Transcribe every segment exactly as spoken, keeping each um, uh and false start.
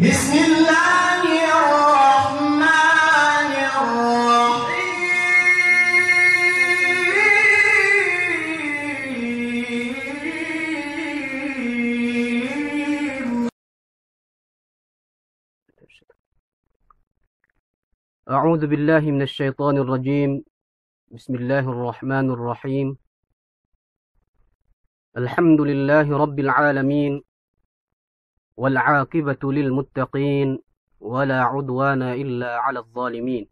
بسم الله الرحمن الرحيم. أعوذ بالله من الشيطان الرجيم. بسم الله الرحمن الرحيم. الحمد لله رب العالمين، والعاقبة للمتقين، ولا عدوان إلا على الظالمين.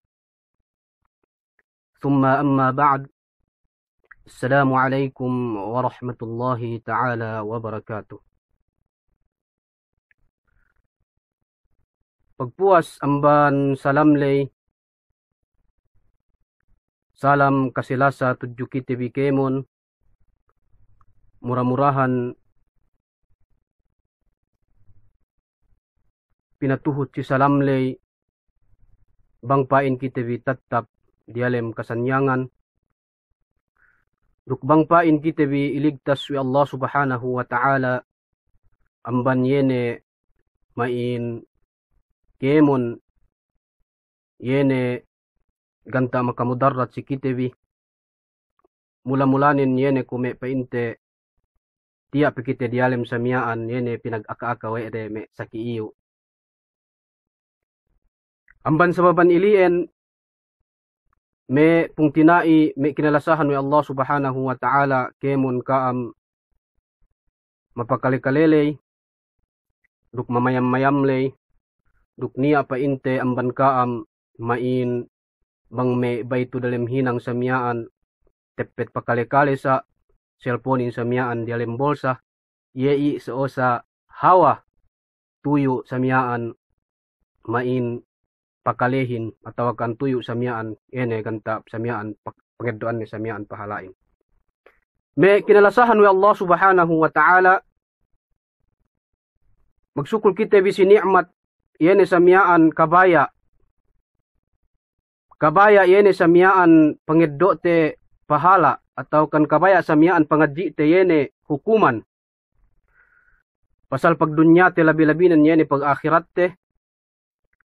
ثم أما بعد، السلام عليكم ورحمة الله تعالى وبركاته. Pagpuwas amban salam ley, salam kasilasa tudju kite bi kēmon, mura-murahan pinatuhut si salam ley, bang pa'in kite bi tattap diyalem kasanyangan, duk bang pa'in kite bi iligtas we' Allah Subhanahu wa Ta'ala amban iye ne ma'in kēmon, iye ne ganta' makamudarrat si kite bi. Mula-mulanen iye ne kuwe' me' pa'inte tiya' pe kite diyalem samiya'an, iye ne pinagaka-aka we' de me' saki iyu'. Amban sababan ili'en, me' pungtina'i, me' kinalasahan we' Allah Subhanahu wa Ta'ala, kēmon ka'am mapakale-kale ley, duk mamayam-mayam ley, duk niya' pa'inte amban ka'am ma'in bang me' baytu dalem hinang samiya'an, teppet pakale-kale sa', selponin samiya'an diyalem bolsa, iye i' sa'osa hawa tuyu' samiya'an ma'in pakalehin atawakan tuyu' samiya'an, iye ne ganta' samiya'an pa-, pangeddo'anne samiya'an pahala'in. Me' kinalasahan we' Allah Subhanahu wa Ta'ala, magsukul kite bi si ni'mat, iye ne samiya'an kabaya', kabaya' iye ne samiya'an pangeddo'te pahala', atawakan kabaya' samiya'an pangadji'te iye ne hukuman. Pasal pagdunyate labi-labinen iye ne pag-ahiratte,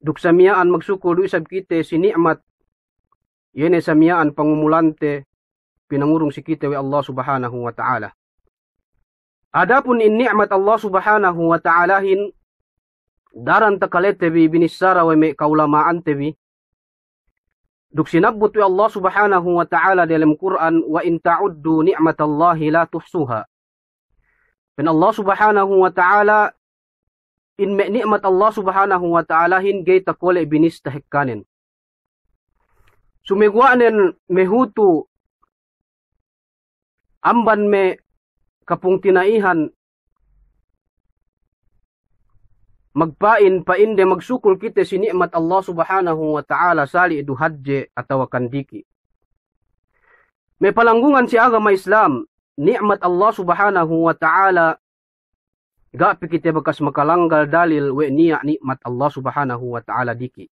duk samiya'an magsukul du isab kite si ni'mat, iye ne samiya'an pangumulante pinangurung si kite we' Allah Subhanahu wa Ta'ala. Adapun in ni'mat Allah Subhanahu wa Ta'alahin, daran takalete bi binissara we' me' kaulama'ante bi, duk sinabbut we' Allah Subhanahu wa Ta'ala diyalem Kur'an, "Wa in ta'uddu ni'matallahi la tuhsuha." Pa'in Allah Subhanahu wa Ta'ala, in me' ni'mat Allah Subhanahu wa Ta'alahin ga'i takole' binista hekkanen. Sumeguwa'nen mahutu amban me' kapungtina'ihan magpa'in, pa'inde magsukul kite si ni'mat Allah Subhanahu wa Ta'ala sali' du hadje atawakan diki'. Me' palanggungan si agama Islam, ni'mat Allah Subhanahu wa Ta'ala, ga' pe kite bakas makalanggal dalil we' niya' ni'mat Allah Subhanahu wa Ta'ala diki'.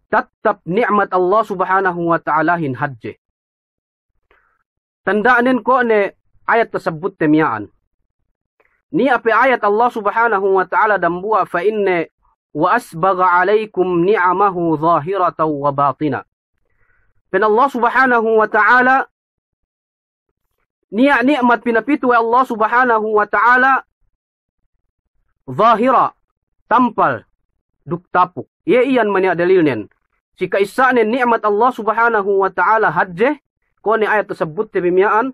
Tattap ni'mat Allah Subhanahu wa Ta'alahin hadje. Tanda'nen ko' ne ayat tasabbutte miya'an. Niya' pe ayat Allah Subhanahu wa Ta'ala dambuwa' pa'inne, "Wa asbagha alaykum ni'amahu zahiratan wa batina." Pa'in Allah Subhanahu wa Ta'ala, niya' ni'mat pinapitu we' Allah Subhanahu wa Ta'ala, zahira, tampal, duk tapuk. Iye iyan maniya' dalilnen. Si ka'issa'nen ni'mat Allah Subhanahu wa Ta'ala hadje, ko' ne ayat tasabbutte bi miya'an,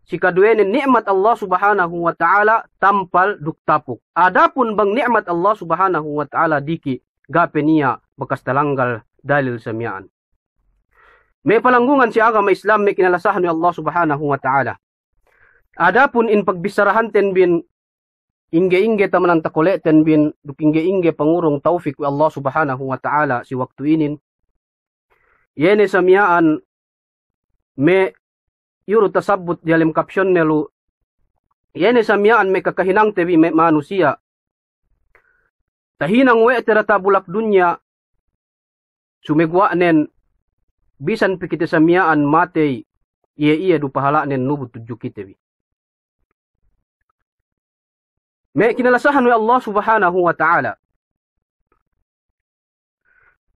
si kaduwenen ni'mat Allah Subhanahu wa Ta'ala tampal duk tapuk. Adapun bang ni'mat Allah Subhanahu wa Ta'ala diki', ga' pe niya' bakas talanggal dalil samiya'an. Me' palanggungan si agama Islam, me' kinalasahan we' Allah Subhanahu wa Ta'ala. Adapun in pagbissarahanten bin, ingge-ingge tamanan takole'ten bin, duk ingge-ingge pangurung tawfik we' Allah Subhanahu wa Ta'ala si waktu inin. Iye ne samiya'an me' iyu' du tasabbut diyalem caption ne lu. Iye ne samiya'an me' kakahinangte bi me' manusiya'. Tahinang we' te diyata' bulak dunya, sumeguwa'nen bisan pe kite samiya'an matey, iye-iye du pahala'nen nubu tudju kite bi. Me' kinalasahan we' Allah Subhanahu wa Ta'ala.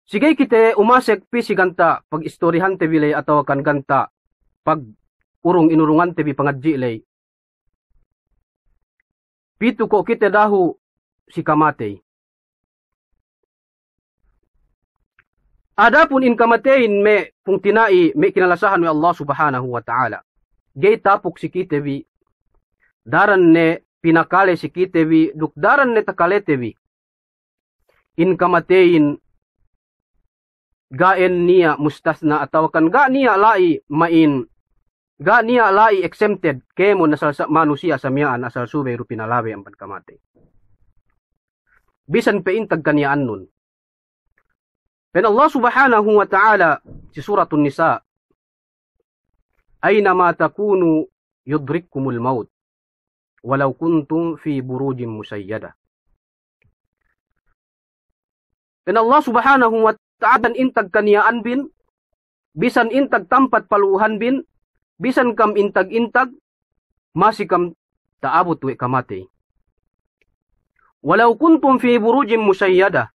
Sige kite umasek pī si ganta' pag-istorihante bi ley atawa kan ganta' pag-urung-inurungante bi pangadji' ley. Pitu ko' kite dahu' si kamatey. Adapun in kamateyin me' pungtina'i me' kinalasahan we' Allah Subhanahu wa Ta'ala, ga'i tapuk si kite bi, daran ne pinakale si kite bi, duk daran ne takalete bi. In kamateyin ga' en niya' mustasna atawa kan ga' niya' la'i ma'in, ga' niya' la'i exempted kēmon asal sa-, manusiya' samiya'an asal subey du pinalabe amban kamatey. Bisan pe intag kaniya'annun. Pa'in Allah Subhanahu wa Ta'ala si Suratun Nisa, "Aynama takunu yudrikkumul maut, walau kuntum fi burujin musyayyada." Pa'in Allah Subhanahu wa Ta'ala, bisan intag kaniya'an bin, bisan intag tampat palu'uhan bin, bisan kam intag-intag, masi kam ta'abut we' kamatey. Walau kuntum fi burujin musyayyada.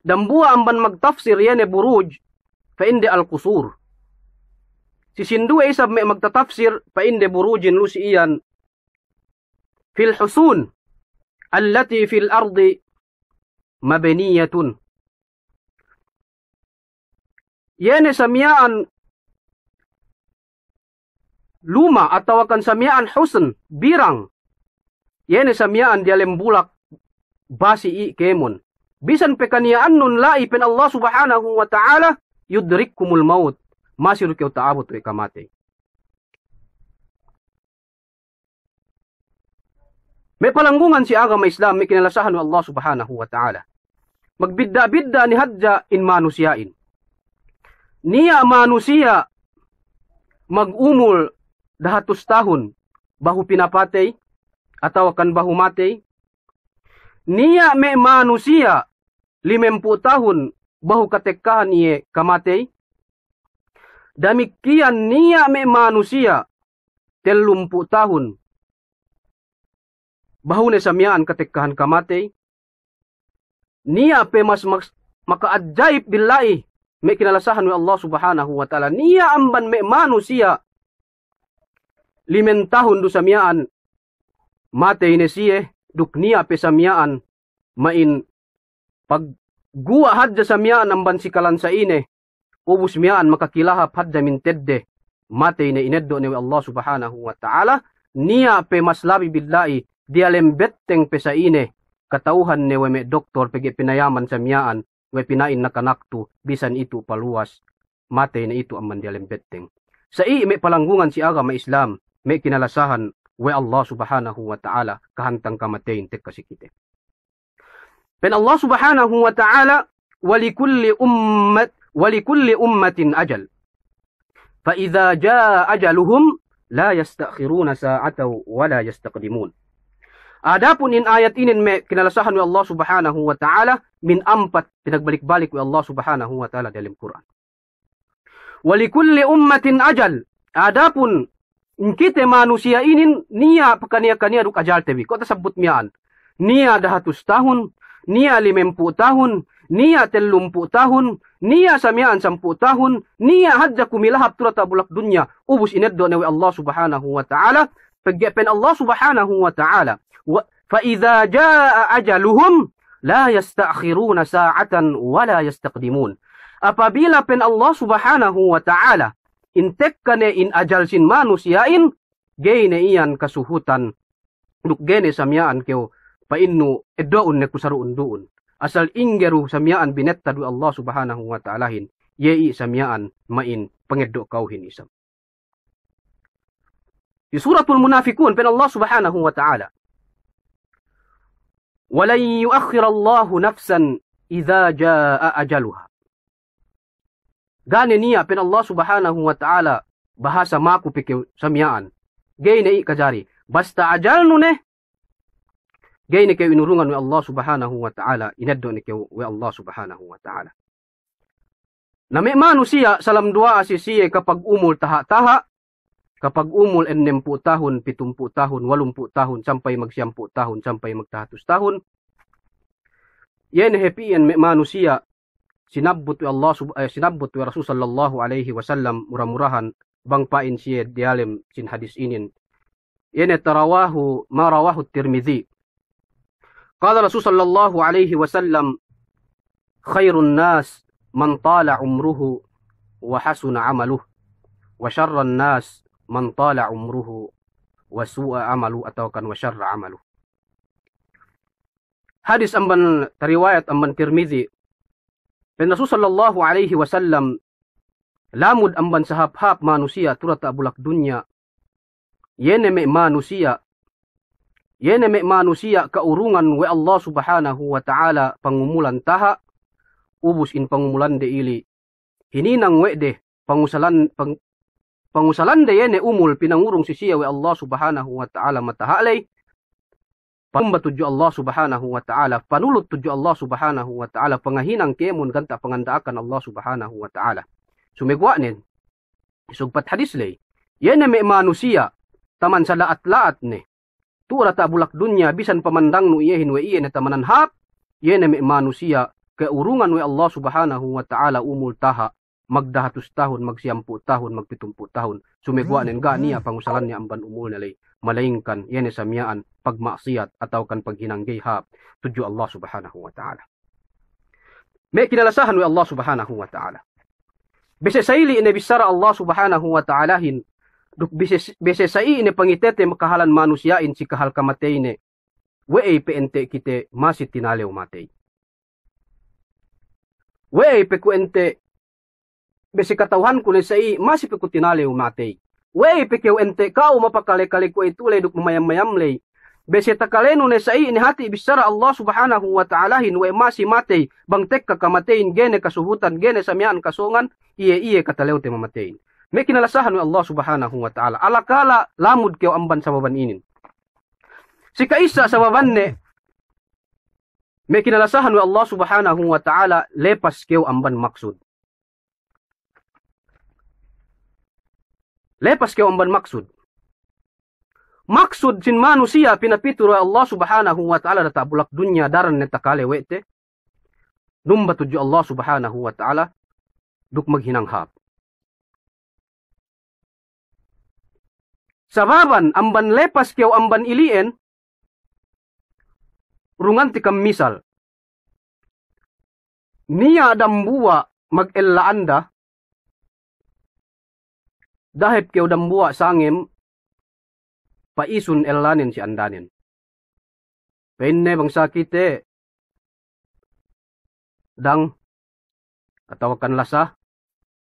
Dambuwa' amban magtafsir iye ne buruj, pa'inde al-qusur. Si sinduwe isab me' magtatafsir, pa'inde burujin lu si iyan fil husun allati fil ardi mabniyatun. Iye ne samiya'an luma' atawa kan samiya'an husun, birang. Iye ne samiya'an diyalem bulak basi' i' kēmon. Bisan pe kaniya'annun la'i, pa'in Allah Subhanahu wa Ta'ala, yudrikkumul maut. Masi du kew ta'abut we' kamatey. Me' palanggungan si agama Islam, me' kinalasahan we' Allah Subhanahu wa Ta'ala. Magbidda'-bidda' ne hadja in manusiya'in. Niya' manusiya' magumul dahatus tahun bahu pinapatey, atawa kan bahu matey. Niya' me' manusiya' limempū' tahun bahu katekkahan iye kamatey. Damikkiyan niya' me' manusiya' tellumpū' tahun bahu ne samiya'an katekkahan kamatey. Niya' pe mas, mas maka'ajayib billahi, me' kinalasahan we' Allah Subhanahu wa Ta'ala. Niya' amban me' manusiya' limen tahun du samiya'an matey ne siye, duk niya' pe samiya'an ma'in pagguwa' hadja samiya'an amban si kalan sa'ine, ubus miya'an makakilahap hadja mintedde, matey ne, ineddo' ne we' Allah Subhanahu wa Ta'ala. Niya' pe mas labi billahi diyalem betteng pe sa'ine, kata'uhan ne we' me' doktor pegge' pinayaman samiya'an we' pina'in nakanak tu, bisan itu paluwas, matey ne itu amban diyalem betteng. Sa'i me' palanggungan si agama Islam, me' kinalasahan we' Allah Subhanahu wa Ta'ala, kahantang kamateyin tekka si kite. Pa'in Allah Subhanahu wa Ta'ala, "Wa likulli ummat-, wa likulli ummatin ajal. Fa idza jaa ajaluhum la yasta'khiruna sa'atan wa la yastaqdimun." Adapun in ayat inin me' kinalasahan we' Allah Subhanahu wa Ta'ala, min ampat pinagbalik-balik we' Allah Subhanahu wa Ta'ala dalem Kur'an. "Wa likulli ummatin ajal." Adapun in kite manusiya' inin, niya' pakaniya-kaniya duk ajalte bi. Ko' tasabbut miya'an. Niya' dahatus tahun, niya' limempū' tahun, niya' tellumpū' tahun, niya' samiya'an sampū' tahun, niya' hadja kumilahap tu diyata' bulak dunya. Ubus ineddo' ne we' Allah Subhanahu wa Ta'ala. Pegge' pa'in Allah Subhanahu wa Ta'ala, wa, "Fa idza jaa ajaluhum la yasta'khiruna sa'atan wa la yastaqdimun." Apabila, pa'in Allah Subhanahu wa Ta'ala, in tekka ne in ajal sin manusiya'in, ga'i ne iyan kasuhutan, duk ga'i ne samiya'an kew pa'innu eddo'un ne ku saru'un du'un. Asal ingge du samiya'an binettad we' Allah Subhanahu wa Ta'alahin, iye i' samiya'an ma'in pangeddo' ka'uhin isab. Di Suratul Munafiqun, pa'in Allah Subhanahu wa Ta'ala, "Wa lan yu'akhkhirallahu nafsan idza jaa ajaluha." Ga' ne niya', pa'in Allah Subhanahu wa Ta'ala, bahasa maku pe kew samiya'an. Ga'i ne i' kajari. Basta ajalnu ne, ga'i ne kew inurungan we' Allah Subhanahu wa Ta'ala, ineddo' ne kew we' Allah Subhanahu wa Ta'ala. Na me' manusiya' salam duwa'a si siye kapag umul taha'-taha', kapag umul ennempū' tahun, pitumpū' tahun, walumpū' tahun, sampay magsiyampū' tahun, sampay magtahatus tahun. Iye ne hep iyan me' manusiya' sinabbut we' Allah sub-, eh, sinabbut we' Rasul sallallahu alaihi wasallam, mura-murahan bang pa'in siye diyalem sin hadis inin. Iye ne tarawahu, ma rawahu Tirmidhi. Qala Rasul sallallahu alaihi wasallam, "Khairun nas man tala umruhu wa hasuna amaluh, wa sharran nas man tala umruhu wa su'a amaluh," atawa kan wa sharra amaluh. Hadis amban, tariwayat amban Tirmidhi. Pa'in Rasul sallallahu alaihi wasallam, lamud amban sahāp-hāp manusiya' tu'u diyata' bulak dunya, iye ne me' manusiya', iye ne me' manusiya' ka'urungan we' Allah Subhanahu wa Ta'ala pangumulan taha', ubus in pangumulande ili hininang we' de pangusalan, pang-, pangusalande iye ne umul pinangurung si siye we' Allah Subhanahu wa Ta'ala mataha' ley, panumba tudju Allah Subhanahu wa Ta'ala, panulut tudju Allah Subhanahu wa Ta'ala, pangahinang kēmon ganta' panganda'akan Allah Subhanahu wa Ta'ala. Sumeguwa' nen, sugpat hadis ley, iye ne me' manusiya', taman sala'at-la'at ne, tu'u diyata' bulak dunya, bisan pamandangnu iyehin we' iye ne tamanan hāp, iye ne me' manusiya' ka'urungan we' Allah Subhanahu wa Ta'ala umul taha', magdahatus tahun, magsiyampū' tahun, magpitumpū' tahun. Sumeguwa' nen ga' niya' pangusalanne amban umulne ley, malayingkan iye ne samiya'an pagma'siyat atawa kan paghinang ga'i hāp tudju Allah Subhanahu wa Ta'ala. Me' kinalasahan we' Allah Subhanahu wa Ta'ala. Bese sa'ili' ne bissara Allah Subhanahu wa Ta'alahin, duk bese, bese sa'i ne pangitete makahalan manusiya'in si kahal kamateyne, we'ey pe ente' kite masi tinalew matey. We'ey pe ku ente', bese kata'uhanku ne sa'i, masi pe ku tinalew matey. We'ey pe kew ente' ka'u mapakale-kale kuwe'itu ley duk mamayam-mayam ley. Bese takalenu ne sa'i ne hati' bissara Allah Subhanahu wa Ta'alahin we' masi matey, bang tekka kamateyin, ga'i ne kasuhutan, ga'i ne samiya'an kasōngan, iye-iye katalewte mamateyin. Me' kinalasahan we' Allah Subhanahu wa Ta'ala. Alakala lamud kew amban sababan inin. Si ka'issa sababanne, me' kinalasahan we' Allah Subhanahu wa Ta'ala, lepas kew amban maksud. Lepas kew amban maksud. Maksud sin manusiya' pinapitur we' Allah Subhanahu wa Ta'ala diyata' bulak dunya daran ne takale we' te, numba tudju Allah Subhanahu wa Ta'ala duk maghinang hāp. Sababan amban lepas kew amban ili'en, urungan ti kam misal. Niya' dambuwa' magella'anda, dahep kew dambuwa' sangem pa'isun ellanen si andanen. Pa'inne bang sa kite dang atawa kan lasa,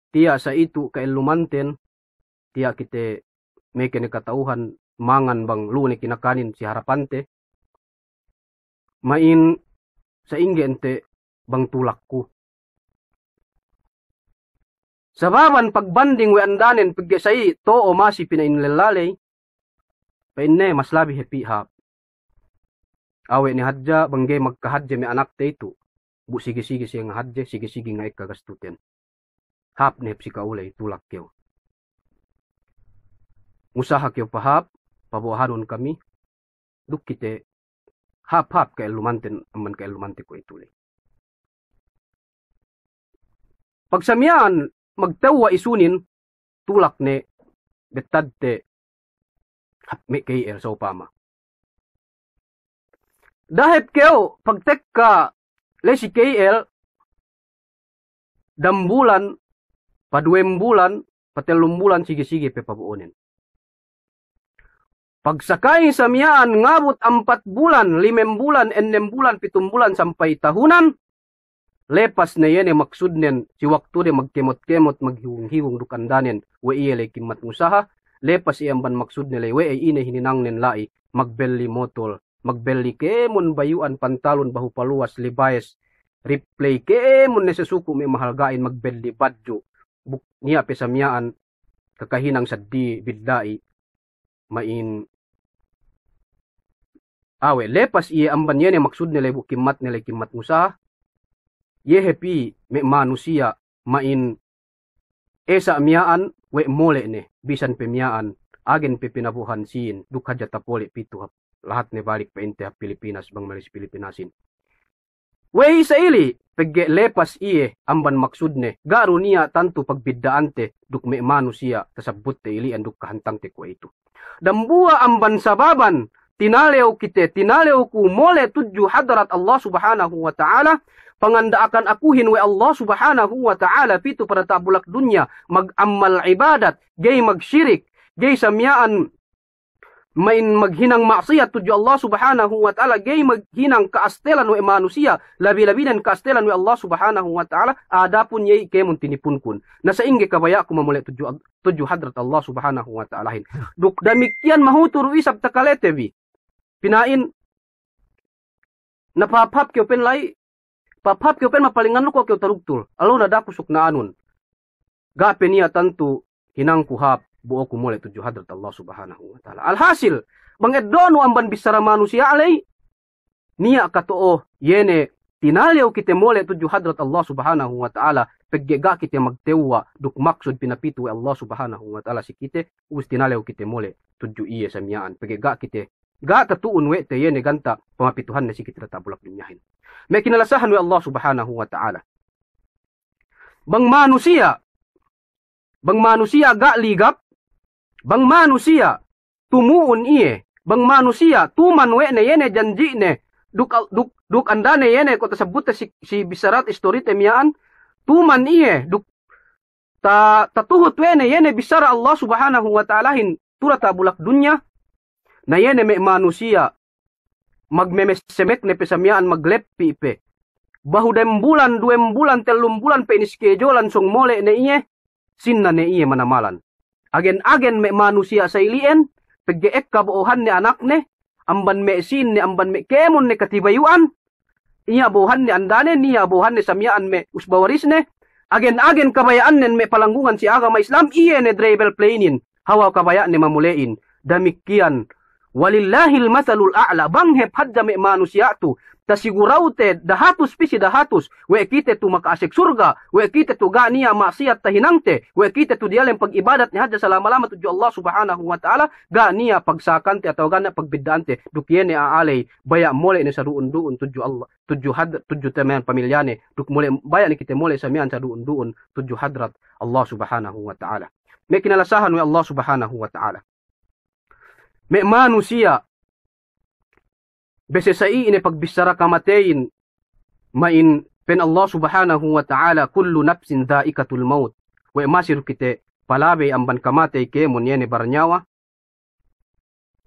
tiya' sa itu ka'ellumanten, tiya' kite meke ne kata'uhan mangan bang lu'u ne kinakanin si harapante, ma'in sa'ingge ente' bang tulakku. Sababan pagbanding we' andanen pegge' sa'i to'o masi pina'in lella ley, pa'inne mas labi hep i' hāp. Awe' ne hadja bang ga'i magkahadje me' anakte itu, bu sigi-sigi siye ngahadje, sigi-sigi nga'ekka gastuten. Hāp ne hep si ka'u ley, tulak kew. Ngusaha kew pahāp, pabo'ohanun kami, duk kite hāp-hāp ka'ellumanten amban ka'ellumante kuwe'itu ley. Pagsamiya'an magtewwa' isunin, tulak ne bettadte hap me' K L sa'upama. Dahep kew pagtekka ley si K L, dambulan, paduwem bulan, patellum bulan, sigi-sigi pe pabo'onen. Pagsakay samiya'an ngabut ampat bulan, limem bulan, ennem bulan, pitum bulan, sampay tahunan, lepas ne iye ne maksudnen, si waktude magkemot-kemot, maghiwung-hiwung duk andanen, we' iye ley kimmat ngusaha, lepas iye amban maksudne ley, we'ey ine hininangnen la'i, magbelli motol, magbelli kēmon bayu'an, pantalun bahu paluwas, Levi's, Ripley, kēmon ne sasuku' me' mahalga'in, magbelli badju', buk niya' pe samiya'an kakahinang saddi bidda'i, ma'in awe', lepas iye amban iye ne maksudne ley bu kimmatne ley kimmat ngusaha, iye hep i' me' manusiya' ma'in esa' miya'an we' mole' ne, bisan pe miya'an agen pe pinabo'ohan sīn, duk hadja tapole' pitu hap lahat ne balik pa'inte hap Pilipinas bang mali si Pilipinasin. We'ey sa ili', pegge' lepas iye amban maksudne, ga' du niya' tantu pagbidda'ante duk me' manusiya' tasabbutte ili'en duk kahantangte kuwe'itu. Dambuwa' amban sababan tinalew kite, tinalew ku mole' tudju hadrat Allah Subhanahu wa Ta'ala, panganda'akan akuhin we' Allah Subhanahu wa Ta'ala pitu parata' bulak dunya, mag'ammal ibadat, gey magsirik, gey samiya'an ma'in maghinang ma'siyat tudju Allah Subhanahu wa Ta'ala, gey maghinang ka'astelan we' manusiya', labi-labinen ka'astelan we' Allah Subhanahu wa Ta'ala, adapun iye kēmon tinipunkun. Na sa'ingge kabaya'ku mamole' tudju, tudju hadrat Allah Subhanahu wa Ta'alahin. Duk damikkiyan mahutu du isab takalete bi. Pina'in, na pahāp-hāp kew pen la'i, pahāp-hāp kew pen mapalingan lu ko' kew tarugtul. Alu na daku sukna'anun. Ga' pe niya' tantu hinangku hāp bo'oku mole' tudju hadrat Allah Subhanahu wa Ta'ala. Alhasil, bang eddo'nu amban bissara manusiya' ley, niya' kato'o iye ne tinalew kite mole' tudju hadrat Allah Subhanahu wa Ta'ala, pegge' ga' kite magtewwa' duk maksud pinapitu we' Allah Subhanahu wa Ta'ala si kite, ubus tinalew kite mole' tudju iye samiya'an, pegge' ga' kite, ga' tatu'un we' te iye ne ganta' pamapituhanne si kite diyata' bulak dunyahin. Me' kinalasahan we' Allah Subhanahu wa Ta'ala. Bang manusiya', bang manusiya' ga' ligap, bang manusiya' tumu'un iye, bang manusiya' tuman we' ne iye ne janji'ne, duk, duk, duk andane iye ne ko' tasabbutte si, si bissarat istorite miya'an, tuman iye, duk ta-, tatuhut we' ne iye ne bissara Allah Subhanahu wa Ta'alahin tu diyata' bulak dunya, na iye ne me' manusiya' magmemesemek ne pe samiya'an magleppi' pe. Bahu dem bulan, duwem bulan, tellum bulan pe iniskejol sōng mole' ne iye, sīnna ne iye manamalan. Agen-agen me' manusiya' sa ili'en, pegge' ekka bo'ohanne anakne, amban me' sīnne, amban me' kēmon ne katibayu'an, niya' bo'ohanne andane, niya' bo'ohanne samiya'an me' usba warisne, agen-agen kabaya'annen me' palanggungan si agama Islam, iye ne dribble plane-in, hawal kabaya'ne mamole'in, damikkiyan, walillahil masalul a'la, bang hep hadja me' manusiya' tu, tasigurate dahatus pī si dahatus, we' kite tu maka'asek surga', we' kite tu ga' niya' ma'siyat tahinangte, we' kite tu diyalem pag'ibadatne hadja salama-lama tudju Allah Subhanahu wa Ta'ala, ga' niya' pagsakante atawa ga' niya' pagbidda'ante, duk iye ne a'a ley, baya' mole' ne sadu'un-du'un tudju Allah, tudju had-, tudju te miya'an pamilyane, duk mole', baya' ne kite mole' samiya'an sadu'un-du'un tudju hadrat Allah Subhanahu wa Ta'ala. Me' kinalasahan we' Allah Subhanahu wa Ta'ala. Me' manusiya', bese sa'i ne pagbissara kamateyin, ma'in pa'in Allah Subhanahu wa Ta'ala, "Kullu nafsin dha'iqatul maut." We' masi du kite palabey amban kamatey kēmon iye ne barnyawa,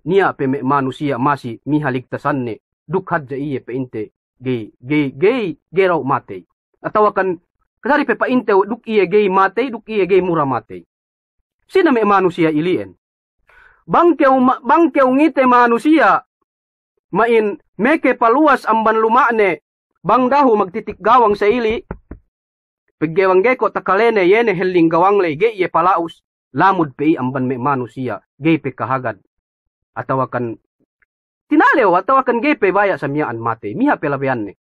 niya' pe me' manusiya' masi miha ligtasanne, duk hadja iye pa'inte gey, gey, gey, gey dahu' matey. Atawakan, kasari pe pa'inte duk iye gey matey, duk iye gey mura matey. Sine me' manusiya' ili'en. Bang kew ma-, bang kew ngite manusiya', ma'in meke paluwas amban luma'ne, bang dahu' magtitik gawang sa ili', pegge' bang ga'i ko' takalene iye ne helling gawang ley, ga'i iye pala'us, lamud pe i' amban me' manusiya', ga'i pe kahagad. Atawakan tinalew, atawakan ga'i pe baya' samiya'an matey, miha pe labeyanne.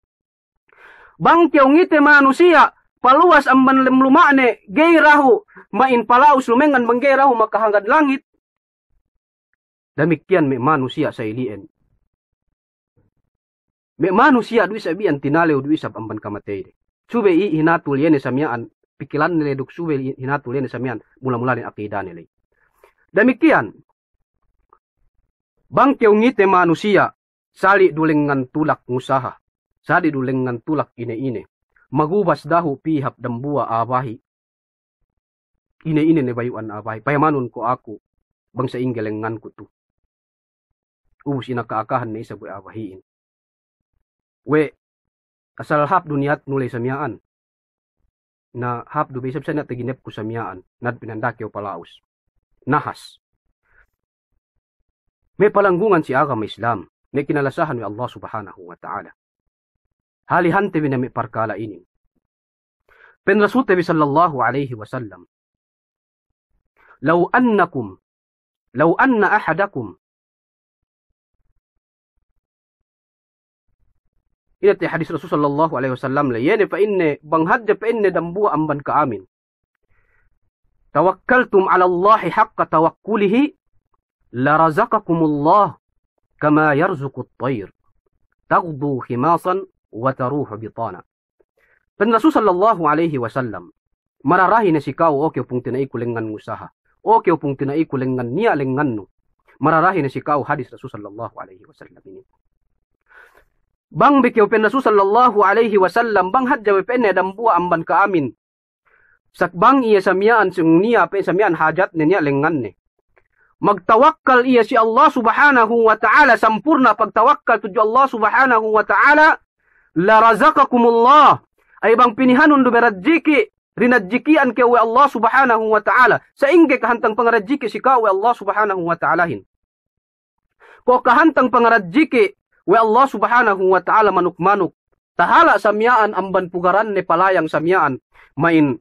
Bang kew ngite manusiya', paluwas amban lem luma'ne, ga'i dahu' ma'in pala'us lumengngan bang ga'i dahu' makahagad langit. Damikkiyan me' manusiya' sa ili'en. Me' manusiya' du isab iyan tinalew du isab amban kamateyde. Subey i' hinatul iye ne samiya'an pikilanne ley duk subey i' hinatul iye ne samiya'an mula-mulanen akidane ley. Damikkiyan, bang kew ngite manusiya', sali' du lengngan tulak ngusaha, sali' du lengngan tulak ine-ine, magubas dahu' pī hap dambuwa' a'a bahi'. Ine-ine ne bayu'an a'a bahi', payamanun ko' aku, bang sa'ingge lengnganku tu. Ubus inaka-akahan ne isab we' a'a bahi'in. We', asal hāp du niyatnu ley samiya'an. Na hāp du be isab sa niya' taginepku samiya'an, nad pinandakew pala'us. Nahas. Me' palanggungan si agama Islam, me' kinalasahan we' Allah Subhanahu wa Ta'ala. Halihante bi ne me' parkala' inin. Pa'in Rasulte bi sallallahu alaihi wasallam, "Law annakum, law anna ahadakum." Ine te hadis Rasul sallallahu alaihi wasallam ley, iye ne pa'inne, bang hadja pa'inne dambuwa' amban ka'amin, "Tawakkaltum 'alallahi haqqa tawakkulihi, لرزقكم الله كما يرزق الطير تغدو خماصا وتروح بطانا. Pa'in Rasul sallallahu alaihi wasallam, mararahi ne si ka'u, o kew pungtina'iku lengngan ngusaha, o kew pungtina'iku lengngan niya' lengngannu. Mararahi ne si ka'u, hadis Rasul sallallahu alaihi wasallam inin. Bang bi kew, pa'in Rasul sallallahu alaihi wasallam, bang hadja we' pa'inne dambuwa' amban ka'amin, sa' bang iye samiya'an sung niya' pe samiya'an hajatne niya' lengnganne, magtawakkal iye si Allah Subhanahu wa Ta'ala, sampurna' pagtawakkal tudju Allah Subhanahu wa Ta'ala, لرزقكم الله. Ay bang pinihanun du be rajiki', rinajiki'an kew we' Allah Subhanahu wa Ta'ala. Sa'ingge kahantang pangarajiki' si ka'u we' Allah Subhanahu wa Ta'alahin? Ko' kahantang pangarajiki' we' Allah Subhanahu wa Ta'ala manuk-manuk. Tahala' samiya'an amban pugaranne, palayang samiya'an, ma'in,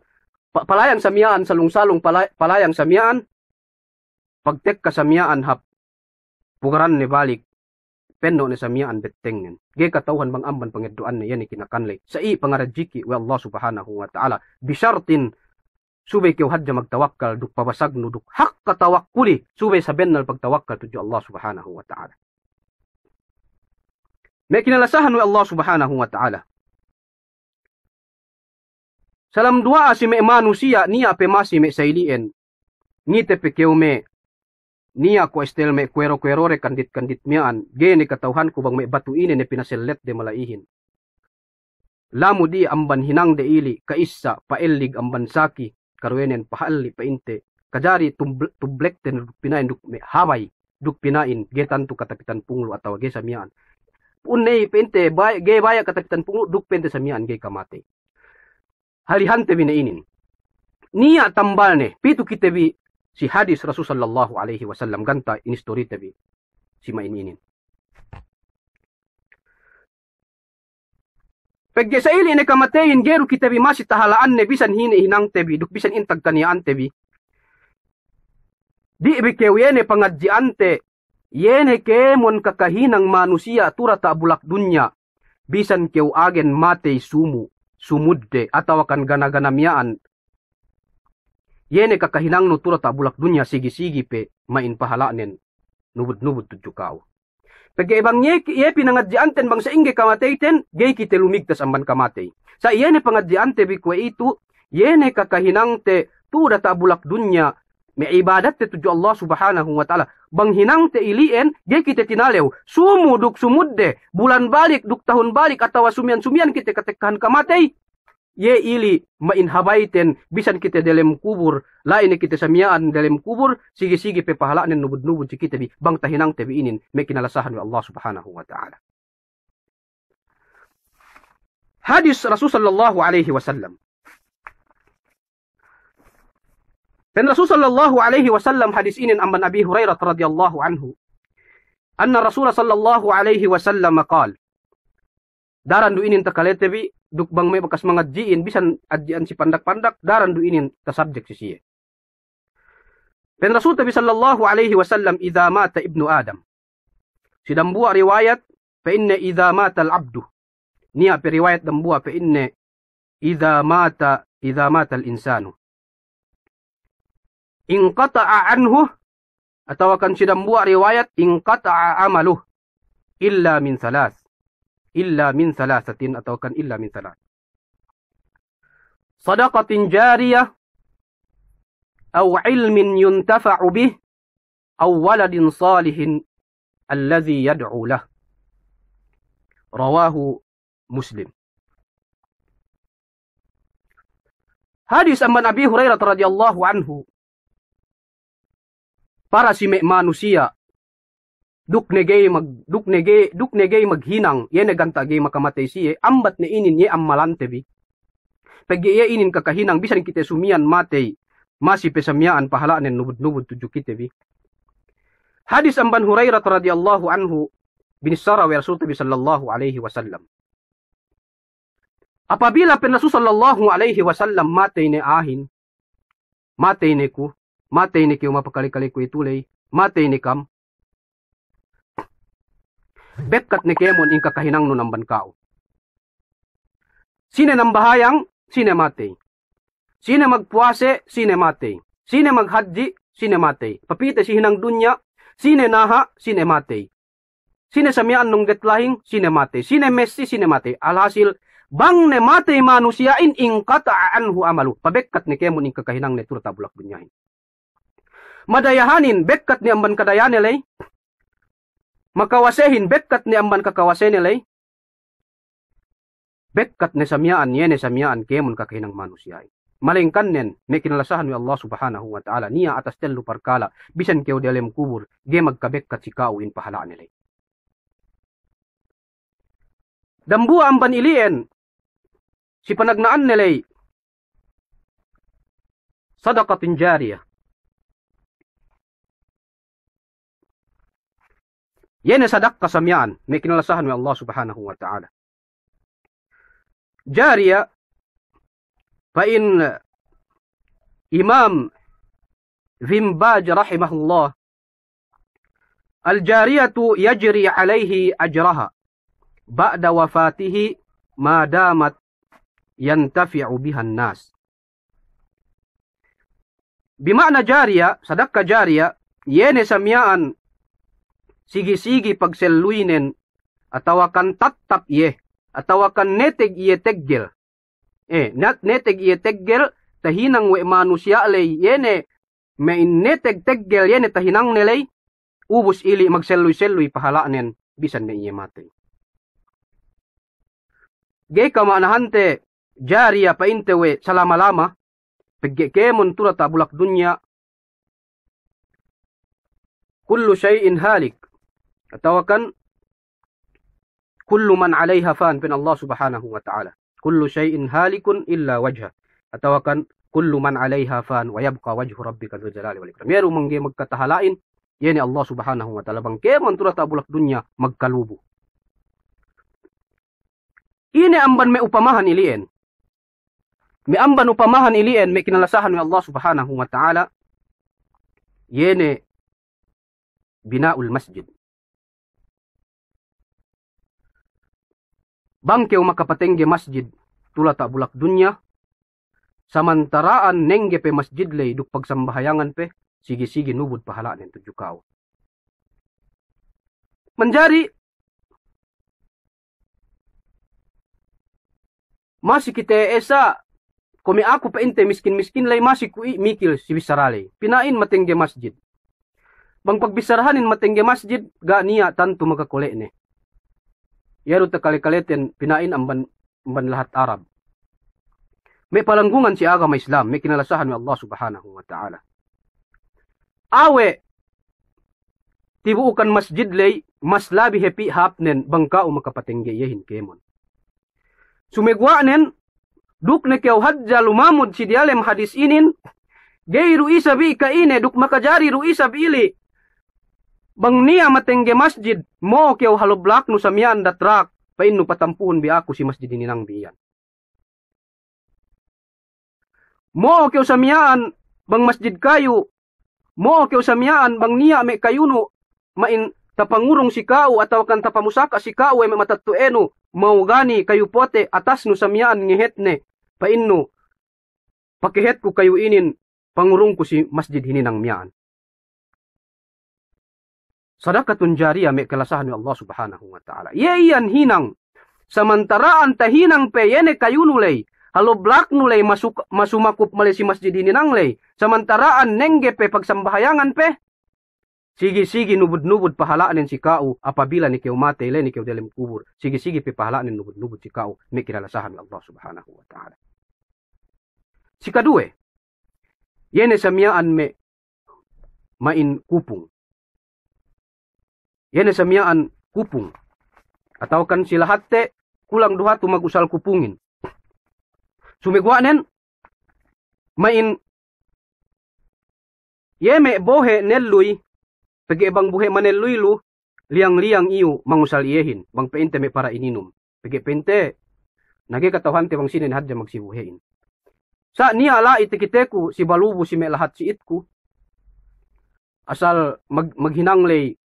pa-, palayang samiya'an, salung-salung pala-, palayang samiya'an, pagtekka samiya'an hap pugaranne balik, penno' ne samiya'an bettengngen. Ga'i kata'uhan bang amban pangeddo'anne, iye ne kinakan ley. Sa' iye pangarajiki' we' Allah Subhanahu wa Ta'ala. Bisartin subey kew hadja magtawakkal duk pabasagnu duk hakka tawakkuli, subey sabennal pagtawakkal tudju Allah Subhanahu wa Ta'ala. Me' kinalasahan we' Allah Subhanahu wa Ta'ala. Salam duwa'a si me' manusiya' niya' pe masi me' sa'ili'en. Ngite pe kew me' niya' ko' estel me' kuwero-kuwerode kandit-kandit miya'an, ga'i ne kata'uhanku bang me' batu ine ne pinaselletde mala'ihin. Lamud iye amban hinangde ili', ka'issa, pa'ellig amban saki, karuwenen pahalli' pa'inte, kajari tub-, tublekten duk pina'in duk me' habay, duk pina'in, ga'i tantu katapitan punglu' atawa ga'i samiya'an. Pu'unne pa'inte, bay-, ga'i baya' katapitan punglu', duk pa'inte samiya'an ga'i kamatey. Halihante bi ne inin. Niya' tambalne, pitu kite bi si hadis Rasul sallallahu alaihi wasallam, ganta' inistorite bi si ma'in inin. Pegge' sa'ili' ne kamateyin, ga'i du kite bi masi tahala'anne, bisan hine hinangte bi, duk bisan intag kaniya'ante bi. Di' bi kew iye ne pangadji'ante, iye ne kēmon kakahinang manusiya' tu diyata' bulak dunya, bisan kew agen matey sumu', sumudde, atawa kan gana-gana miya'an. Iye ne kakahinangnu tu diyata' bulak dunya, sigi-sigi pe ma'in pahala'nen nubud-nubud tudju ka'u. Pegge' bang iye, iye pinangadji'anten bang sa'ingge kamateyten, ga'i kite lumigtas amban kamatey. Sa' iye ne pangadji'ante bi kuwe'itu, iye ne kakahinangte tu diyata' bulak dunya, me' ibadatte tudju Allah Subhanahu wa Ta'ala. Bang hinangte ili'en, ga'i kite tinalew. Sumu' duk sumudde, bulan balik duk tahun balik, atawa sumiyan-sumiyan kite katekkahan kamatey. Iye ili' ma'in habayten, bisan kite delem kubur, la'i ne kite samiya'an delem kubur, sigi-sigi pe pahala'nen nubud-nubud si kite bi, bang tahinangte bi inin, me' kinalasahan we' Allah Subhanahu wa Ta'ala. Hadis Rasul sallallahu alaihi wasallam. Pa'in Rasul sallallahu alaihi wasallam, hadis inin amban Abi Hurairah radiyallahu anhu, أن الرسول صلى الله عليه وسلم قال, daran du inin takalete bi, duk bang me' bakas mangadji'in, bisan adji'an si pandak-pandak, daran du inin tasabjek si siye. Pa'in Rasulte bi sallallahu alaihi wasallam, إذا مات ابن آدم. Si dambuwa' riwayat, pa'inne, إذا مات العبد. Niya' pe riwayat dambuwa', pa'inne, إذا مات، إذا مات الإنسان انقطع عنه, atawa kan si dambuwa' riwayat, انقطع عمله إلا من ثلاث. إلا من ثلاثة, atawa kan إلا من ثلاث. صدقة جارية أو علم ينتفع به أو ولد صالح الذي يدعو له. رواه مسلم. Hadis amban Abi Hurairah radiyallahu anhu, para si me' manusiya', duk ne ga'i mag-, duk ne ga'i, duk ne ga'i maghinang, iye ne ganta' ga'i makamatey siye, ambat ne inin iye ammalante bi. Pegge' iye inin kakahinang, bisan kite sumiyan matey, masi pe samiya'an pahala'nen nubud-nubud tudju kite bi. Hadis amban Hurairah radiyallahu anhu, binissara we' Rasulte bi sallallahu alaihi wasallam. Apabila pa'in Rasul sallallahu alaihi wasallam matey ne a'ahin, matey ne ku, matey ne kew mapakale-kale kuwe'itu ley, matey ne kam, bekkat ne kēmon in kakahinangnun amban ka'u. Sine nambahayang, sine matey. Sine magpuwase, sine matey. Sine maghadji', sine matey. Papite si hinang dunya, Sine naha', sine matey. Sine sa miya'an nungget lahing, sine matey. Sine Messi, sine matey. Alhasil, bang ne matey manusiya'in, inqata'a anhu amaluh. Pabekkat ne kēmon in kakahinangne tu'u diyata' bulak dunyahin. Madayahanin, bekkat ne amban kadayane ley. Makawasehin, bekkat ne amban kakawasene ley. Bekkat ne sa miya'an, iye ne sa miya'an kēmon kakahinang manusiya'in. Malengkan nen, me' kinalasahan we' Allah Subhanahu wa Ta'ala, niya' atas tellu parkala', bisan kew diyalem kubul, ga'i magkabekkat si ka'u in pahala'ne ley. Dambuwa' amban ili'en, si panagna'anne ley, sadaqatin jariyah. Iye ne sadakka sa miya'an, me' kinalasahan we' Allah Subhanahu wa Ta'ala. Jariyah, pa'in Imam Ibn Baz rahimahullah, "Al-jariyatu yajri alayhi ajraha ba'da wafatihi ma damat yantafi'u bihan nas." Bi ma'na jariyah, sadakka jariyah, iye ne sa miya'an sigi-sigi pagselluynen, atawakan tattap iye, atawakan neteg iye teggel. Eh, nat-, neteg iye teggel, tahinang we' manusiya' ley, iye ne, me' in neteg teggel, iye ne tahinangne ley, ubus ili' magselluy-selluy pahala'nen, bisan ne iye matey. Ga'i kama'nahante jariya pa'inte we' salama-lama, pegge' kēmon tu'u diyata' bulak dunya, kullu shay'in halik. Atawakan kullu man alayha fan, pa'in Allah Subhanahu wa Ta'ala. Kullu shay'in halikun illa wajhah. Atawakan kullu man alayha fan wa yabqa wajhu rabbika dzul jalali wal ikram. Iye du mangga'i magkatahala'in, iye ne Allah Subhanahu wa Ta'ala. Bang kēmon tu'u diyata' bulak dunya magkalubu. Ine amban me' upamahan ili'en. Me' amban upamahan ili'en, me' kinalasahan we' Allah Subhanahu wa Ta'ala, iye ne bina'ul masjid. Bang kew makapatengge masjid tu'u diyata' bulak dunya, samantara'an nengge pe masjid ley duk pagsambahayangan pe, sigi-sigi nubud pahala'nen tudju ka'u. Manjari, masi kite esa, kuwe' me' aku pa'inte miskin-miskin ley, masi ku i' mikil si bissara ley. Pina'in matengge masjid. Bang pagbissarahanin matengge masjid, ga' niya' tantu magakole' ne. Iye du takale-kaleten pina'in amban amban lahat Arab. Me' palanggungan si agama Islam, me' kinalasahan we' Allah Subhanahu wa Ta'ala. Awe' tibu'ukan masjid ley, mas labi hep i' hāpnen bang ka'u makapatengge iyehin kēmon. Sumeguwa'nen, duk ne kew hadja lumamud si diyalem hadis inin, ga'i du isab i' ka'ine duk makajari du isab ili'. Bang niya' matengge masjid, mo'o kew haloblaknu sa miya'an datrak, pa'innu patampuhun bi aku si masjid hininangbi iyan. Mo'o kew sa miya'an bang masjid kayu, mo'o kew sa miya'an bang niya' me' kayunu, ma'in tapangurung si ka'u atawakan tapamusaka si ka'u we' me' matetto'anu, mahogani, kayu pote', atasnu sa miya'an ngehetne, pa'innu, pakehetku kayu inin, pangurungku si masjid hininang miya'an. Sadaqatun jariya me' kalasahan we' Allah Subhanahu wa Ta'ala. Iye iyan hinang. Samantara'an tahinang pe iye ne kayunu ley, haloblaknu ley, masuk-, masumakup maley si masjid hininang ley. Samantara'an nengge pe pagsambahayangan pe, sigi-sigi nubud-nubud pahala'nen si ka'u, apabila ne kew matey, la'i ne kew diyalem kubul. Sigi-sigi pe pahala'nen nubud-nubud si ka'u, me' kinalasahan we' Allah Subhanahu wa Ta'ala. Si kaduwe, iye ne sa miya'an me' ma'in kupung. Iye ne sa miya'an kupung. Atawakan si lahatte kulang du hatu magusal kupungin. Sumeguwa'nen, ma'in iye me' bohe' nelluy, pegge' bang bohe' manelluy lu, liyang-liyang iyu mangusal iyehin, bang pa'inte me' para ininum. Pegge' pa'inte, na ga'i kata'uhante bang sine ne hadja magsibohe'in. Sa' niya' la'i takiteku si balubu si me' lahat si'itku. Asal mag-, maghinang ley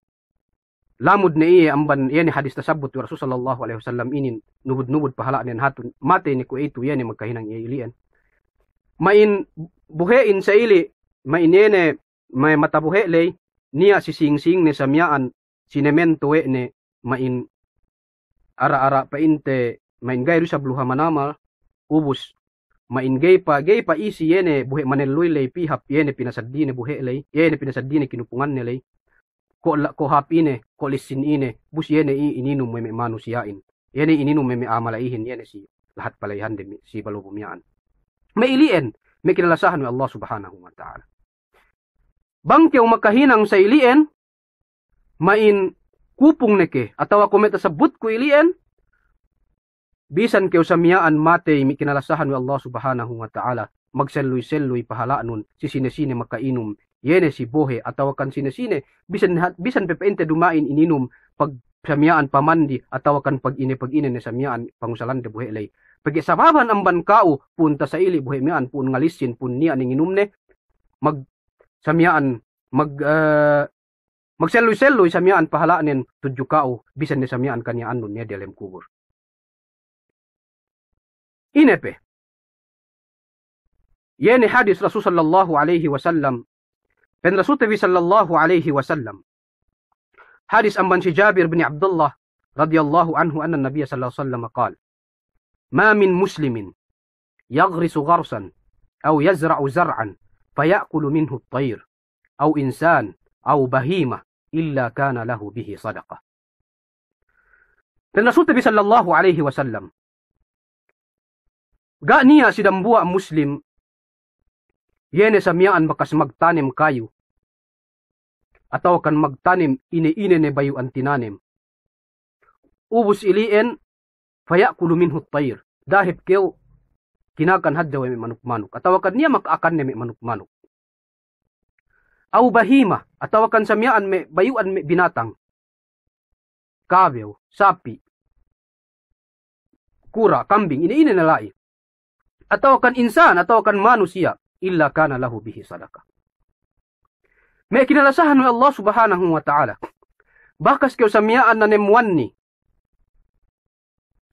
lamud ne iye amban iye ne hadis tasabbut we' Rasul sallallahu alaihi wasallam inin, nubud-nubud pahala'nen hatu, matey ne kuwe'itu iye ne magkahinang iye ili'en. Ma'in bohe'in sa ili', ma'in iye ne me' mata bohe' ley, niya' si sing-sing ne sa miya'an sinemento we' ne ma'in ara-ara pa'inte ma'in ga'i du isab luha manamal, ubus ma'in ga'i pa, ga'i pa isi iye ne bohe' manelluy ley pī hap iye ne pinasaddine bohe' ley, iye ne pinasaddine kinupunganne ley. Ko' la-, ko' hap ine, ko' lissin ine, ubus iye ne i ininum we' me' manusiya'in. Iye ne ininum we' me' amala'ihin, iye ne si lahat palayihande mi-, si balobu miya'an. Me' ili'en, me' kinalasahan we' Allah Subhanahu wa Ta'ala. Bang kew makahinang sa ili'en, ma'in kupung ne ke, atawa kuwe' me' tasabbutku ili'en, bisan kew sa miya'an matey me' kinalasahan we' Allah Subhanahu wa Ta'ala, magselluy-selluy pahala'nun si sine-sine maka'inum, iye ne si bohe', atawakan sine-sine, bisan ha-, bisan pe pa'inte duma'in ininum, pag sa miya'an pamandi, atawakan pag ine-pag ine ne sa miya'an pangusalande bohe' ley. Pegge' sababan amban ka'u, pu'un tasa'ili' bohe' miya'an, pu'un ngalissin, pu'un niya' ne nginumne, mag-, sa miya'an, mag-, eh, magselluy-selluy sa miya'an pahala'nen tudju ka'u, bisan ne sa miya'an kaniya'annun ne diyalem kubul. Ine pe. Iye ne hadis Rasul sallallahu alaihi wasallam. Pa'in Rasul te bi sallallahu alaihi wasallam. Hadis amban si Jabir bin Abdullah radiyallahu anhu anna Nabiya sallallahu alaihi wasallam qal, "Ma min muslimin yaghrisu gharsan aw yazra'u zar'an faya'kulu minhu at-tayr aw insan aw bahima illa kana lahu bihi sadaqah." Pa'in Rasul te bi sallallahu alaihi wasallam, ga' niya' si dambuwa' Muslim, iye ne sa miya'an bakas magtanem kayu, atawakan magtanem ine-ine ne bayu'an tinanem. Ubus ili'en, faya'kulu minhu at-tayr. Da'a hep kew kinakan hadja we' me' manuk-manuk. Atawakan niya' maka'akanne me' manuk-manuk. Aw bahima, atawakan sa miya'an me' bayu'an me' binatang. Kabew, sapi', kura', kambing, ine-ine ne la'i. Atawakan insan, atawakan manusiya', illa kana lahu bihi sadaqah. Me' kinalasahan we' Allah Subhanahu wa Ta'ala. Bakas kew sa miya'an nanemwanni.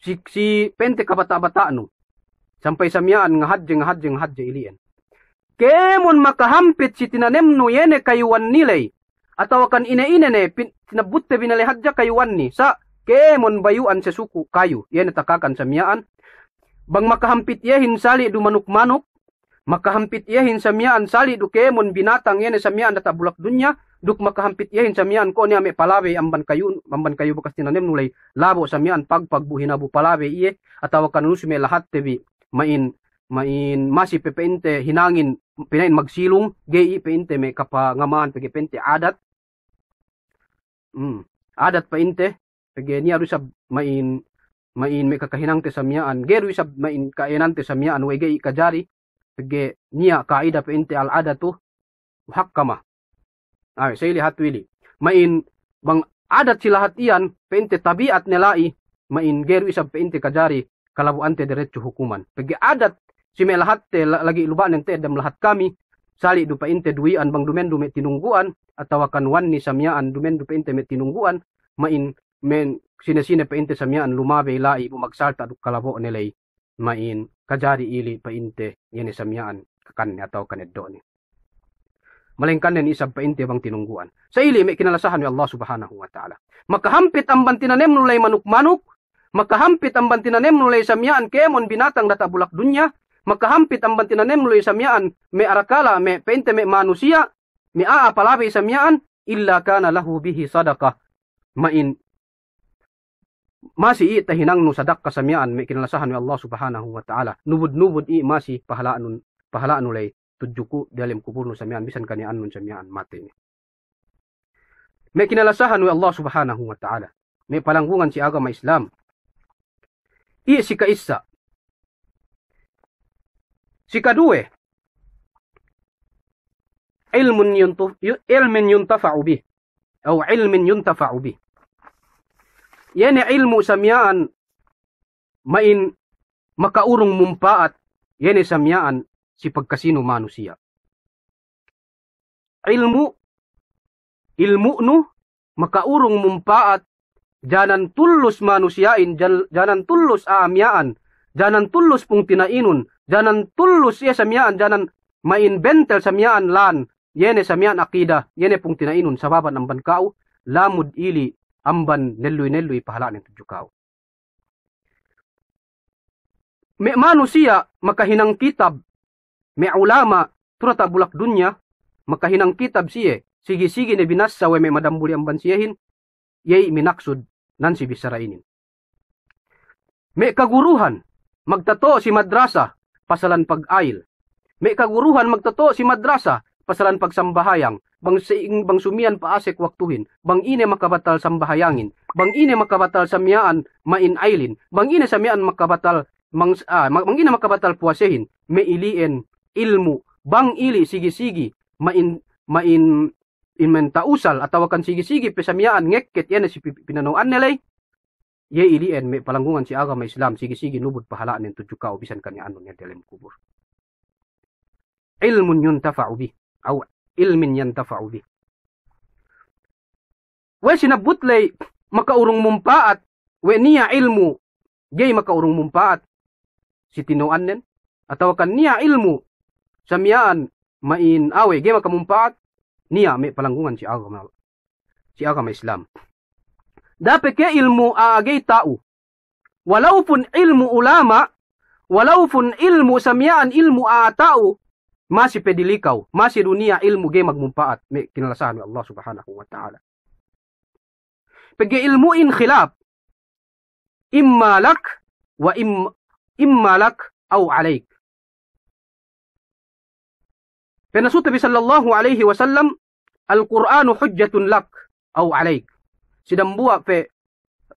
Si, si pa'inte kabata'-bata'nu. Sampay sa miya'an ngahadje, ngahadje, ngahadje ili'en. Kēmon makahampit si tinanemnu iye ne kayuwanni ley. Atawakan ine-ine ne pin-, tinabbutte binale hadja kayuwanni. Sa' kēmon bayu'an sesuku' kayu. Iye ne takakan sa miya'an. Bang makahampit iyehin sali' du manuk-manuk, makahampit iyehin sa miya'an sali' du kēmon binatang iye ne sa miya'an diyata' bulak dunya, duk makahampit iyehin sa miya'an ko' niya' me' palabey amban kayu, amban kayu bakas tinanemnu ley, labo' sa miya'an pagpag bu hinabu palabey iye, atawakan unu si me' lahatte bi, ma'in, ma'in masi pe pa'inte hinangin, pina'in magsilung, ga'i pa'inte me' kapangamahan pegge' pa'inte adat, Hmm. Adat pa'inte, pegge' niya' du isab ma'in, ma'in me' kakahinangte sa miya'an, ga'i du isab ma'in ka'ēnante sa miya'an, we' ga'i kajari, pegge' niya' ka'ida pa'inte al-adatu muhakkama. Ay, sa ili hatu ili. Ma'in bang adat si lahat iyan, pa'inte tabi'at ne la'i, ma'in ga'i du isab pa'inte kajari, kalabu'ante derecho hukuman. Pegge' adat si me' lahatte la-, lagi' luba'nen te'ed dem lahat kami, sali' du pa'inte duwi'an bang dumendu me' tinunggu'an, atawakan wanni sa miya'an dumendu pa'inte me' tinunggu'an, ma'in men sine-sine pa'inte sa miya'an lumabey la'i bu magsalta' duk kalabo'ne ley, ma'in kajari ili pa'inte iye ne sa miya'an kakanne atawakan eddo'ne. Malengkan ne isab pa'inte bang tinunggu'an. Sa ili me' kinalasahan we' Allah Subhanahu wa Ta'ala. Makahampit amban tinanemnu ley manuk-manuk, makahampit amban tinanemnu ley sa miya'an kēmon binatang diyata' bulak dunya, makahampit amban tinanemnu ley sa miya'an me' arakala', me' pa'inte me' manusiya', me' a'a palabey sa miya'an, illa kana lahu bihi sadaqah. Ma'in masi i' tahinangnu sadakka sa miya'an me' kinalasahan we' Allah Subhanahu wa Ta'ala. Nubud-nubud i' masi pahala'nun, pahala'nu ley tudju ku diyalem kubulnu sa miya'an bisan kaniya'annun sa miya'an matey ne. Me' kinalasahan we' Allah Subhanahu wa Ta'ala. Me' palanggungan si agama Islam. I' si ka'issa. Si kaduwe, ilmun yuntu-, yu-, ilmin yuntafa'u bih. Aw ilmin yuntafa'u bih. Iye ne ilmu' sa miya'an ma'in maka'urung mumpa'at, iye ne sa miya'an si pagkasinu manusiya'. Ilmu', ilmu'nu maka'urung mumpa'at, janan tullus manusiya'in, jan-, janan tullus a'a miya'an, janan tullus pungtina'inun, janan tullus iye sa miya'an, janan ma'in bentel sa miya'an lān, iye ne sa miya'an akida, iye ne pungtina'inun sababan amban ka'u, lamud ili' amban nelluy-nelluy pahala'nen tudju ka'u. Me' manusiya' makahinang kitab, me' ulama', tu diyata' bulak dunya, makahinang kitab siye, sigi-sigi ne binassa we' me' madambuli amban siyehin, iye minaksud nan si bissara inin. Me' kaguruhan magtato'o si madrasa pasalan pag'ayil. Me' kaguruhan magtato'o si madrasa pasalan pagsambahayang. Bang si-, bang sumiyan pa'asek waktuhin, bang ine makabatal sambahayangin, bang ine makabatal sa miya'an ma'in ayilin, bang ine sa miya'an makabatal mangs-, ah, ma-, bang ine makabatal puwasehin, me' ili'en ilmu', bang ili' sigi-sigi ma'in, ma'in, in menta usal, atawakan sigi-sigi pe sa miya'an ngekket iye ne si pi-, pinano'anne ley, iye ili'en me' palanggungan si agama Islam, sigi-sigi lubud pahala'nen tudju ka'u bisan kaniya'annun iye delem kubur. Ilmun yuntafa'u bih, aw ilmin yantafa'u bih. We' sinabbut ley maka'urung mumpa'at, we' niya' ilmu' ga'i maka'urung mumpa'at si tino'annen, atawakan niya' ilmu' sa miya'an ma'in awe ga'i makamumpa'at, niya' me' palanggungan si agama, si agama Islam. Da'a pe ke ilmu' a'a ga'i ta'u, walaupun ilmu' ulama', walaupun ilmu' sa miya'an ilmu' a'a ta'u, masi pe dilikaw, masi du niya' ilmu' ga'i magmumpa'at, me' kinalasahan we' Allah Subhanahu wa Ta'ala. Pegge' ilmu'in khilaf, imma lak wa im-, imma lak aw alayk. Pa'in Rasul te bi sallallahu alayhi wasallam, "Al-Qur'anu hujjatun lak aw alayk." Si dambuwa' pe,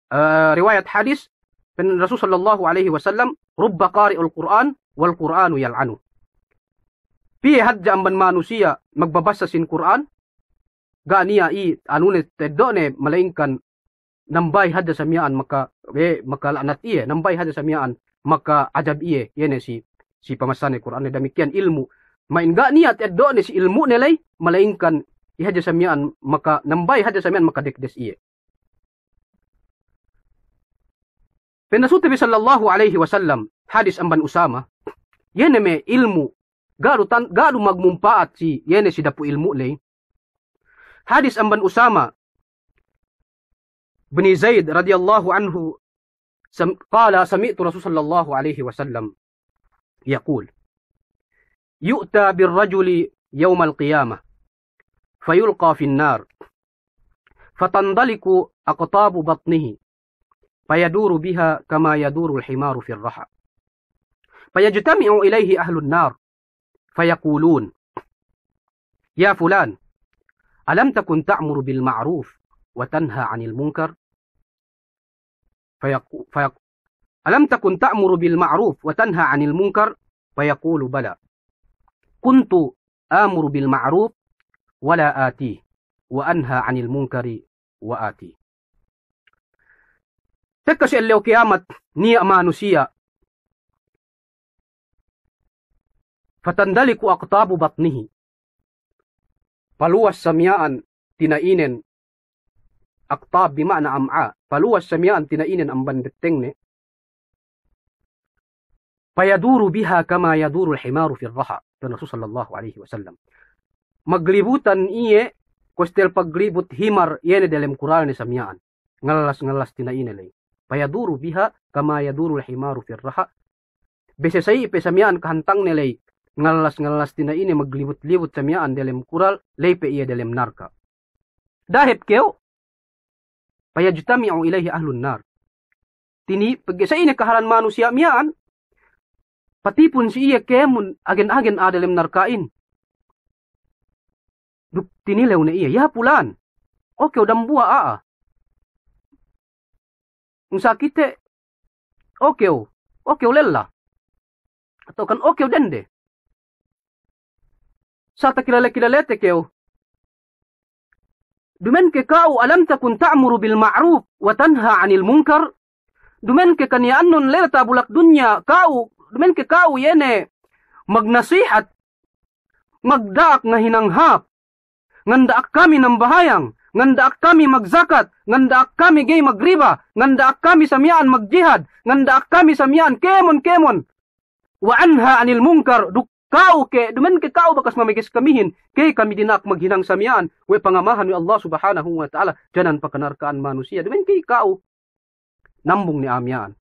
eh, riwayat hadis, pa'in Rasul sallallahu alayhi wasallam, "Rubba qari'il Qur'an wal Qur'anu yal'anuh." Piye hadja amban manusiya' magbabassa sin Qur'an, ga' niya' i anune teddo'ne, malaingkan nambay hadja sa miya'an maka, eh, makala'nat iye, nambay hadja sa miya'an maka'ajab iye, iye ne si, si pamassane Kur'anne. Damikkiyan ilmu'. Ma'in ga' niya' teddo'ne si ilmu'ne ley, malaingkan iye hadja sa miya'an maka, nambay hadja sa miya'an makadekdes iye. Pa'in Rasul te bi sallallahu alayhi wasallam, hadis amban Usama, iye ne me' ilmu', ga' du tan-, ga' du magmumpa'at si, iye ne si dapu' ilmu' ley. Hadis amban Usama bin Zaid radiyallahu anhu, sam-, qala, sami'tu Rasul sallallahu alayhi wasallam yaqul, "Yu'ta bir rajuli yawmal qiyamah, fayulqa fin nar, fatandaliqu aqtabu batnihi, fayaduru biha kama yadurul himaru fir raha. Fayajtami'u ilayhi ahlun nar, fayaqulun, ya fulan, alam takun ta'muru bil ma'ruf wa tanha 'anil munkar?" Fayaqu-, fayaq-, "Alam takun ta'muru bil ma'ruf wa tanha 'anil munkar?" Fayaqulu, "Bala. Kuntu amuru bil ma'ruf wa la atih, wa anha 'anil munkari wa atih." Tekka si ellew kiyamat, niya' manusiya', fatandaliqu aqtabu batnihi. Paluwas sa miya'an tina'inen, aqtab bi ma'na am'a. Paluwas sa miya'an tina'inen amban bettengne. Fayaduru biha kama yadurul himaru fir raha. Pa'in Rasul sallallahu alayhi wasallam, maglibutan iye, kostel paglibut himar iye ne delem kuralne sa miya'an. Ngallas-ngallas tina'ine ley. Fayaduru biha kama yadurul himaru fir raha. Bese sa'i pe sa miya'an kahantangne ley, ngallas-ngallas tina'ine maglibut-libut sa miya'an delem kural, ley pe iye delem narka'. Da'a hep kew, fayajtami'u ilayhi ahlun nar. Tini, pegge' sa'i ne kahalan manusiya' miya'an, patipun si iye kēmon agen-agen a'a delem narka'in. Duk tinilew ne iye, "Ya pulan, o kew dambuwa' a'a?" Masakite, "O kew, o kew lella. Atawakan o kew dende. Sa' takilale-kilale te kew. Dumen ke ka'u, alam takun ta'muru bil ma'ruf wa tanha 'anil munkar?" Dumen ke kaniya'annun lella ta bulak dunya ka'u, dumen ke ka'u iye ne magnasihat, magda'ak ngahinang hāp, nganda'ak kami nambahayang, nganda'ak kami magzakat, nganda'ak kami ga'i magriba, nganda'ak kami sa miya'an magjihad, nganda'ak kami sa miya'an kēmon-kēmon. Wa anha 'anil munkar, duk ka'u ke, duma'in ke ka'u bakas mamekes kamihin, ke kami dina'ak maghinang sa miya'an we' pangamahan we' Allah Subhanahu wa Ta'ala, janan pakanarka'an manusiya', duma'in ke ka'u. Nambung ne a'a miya'an.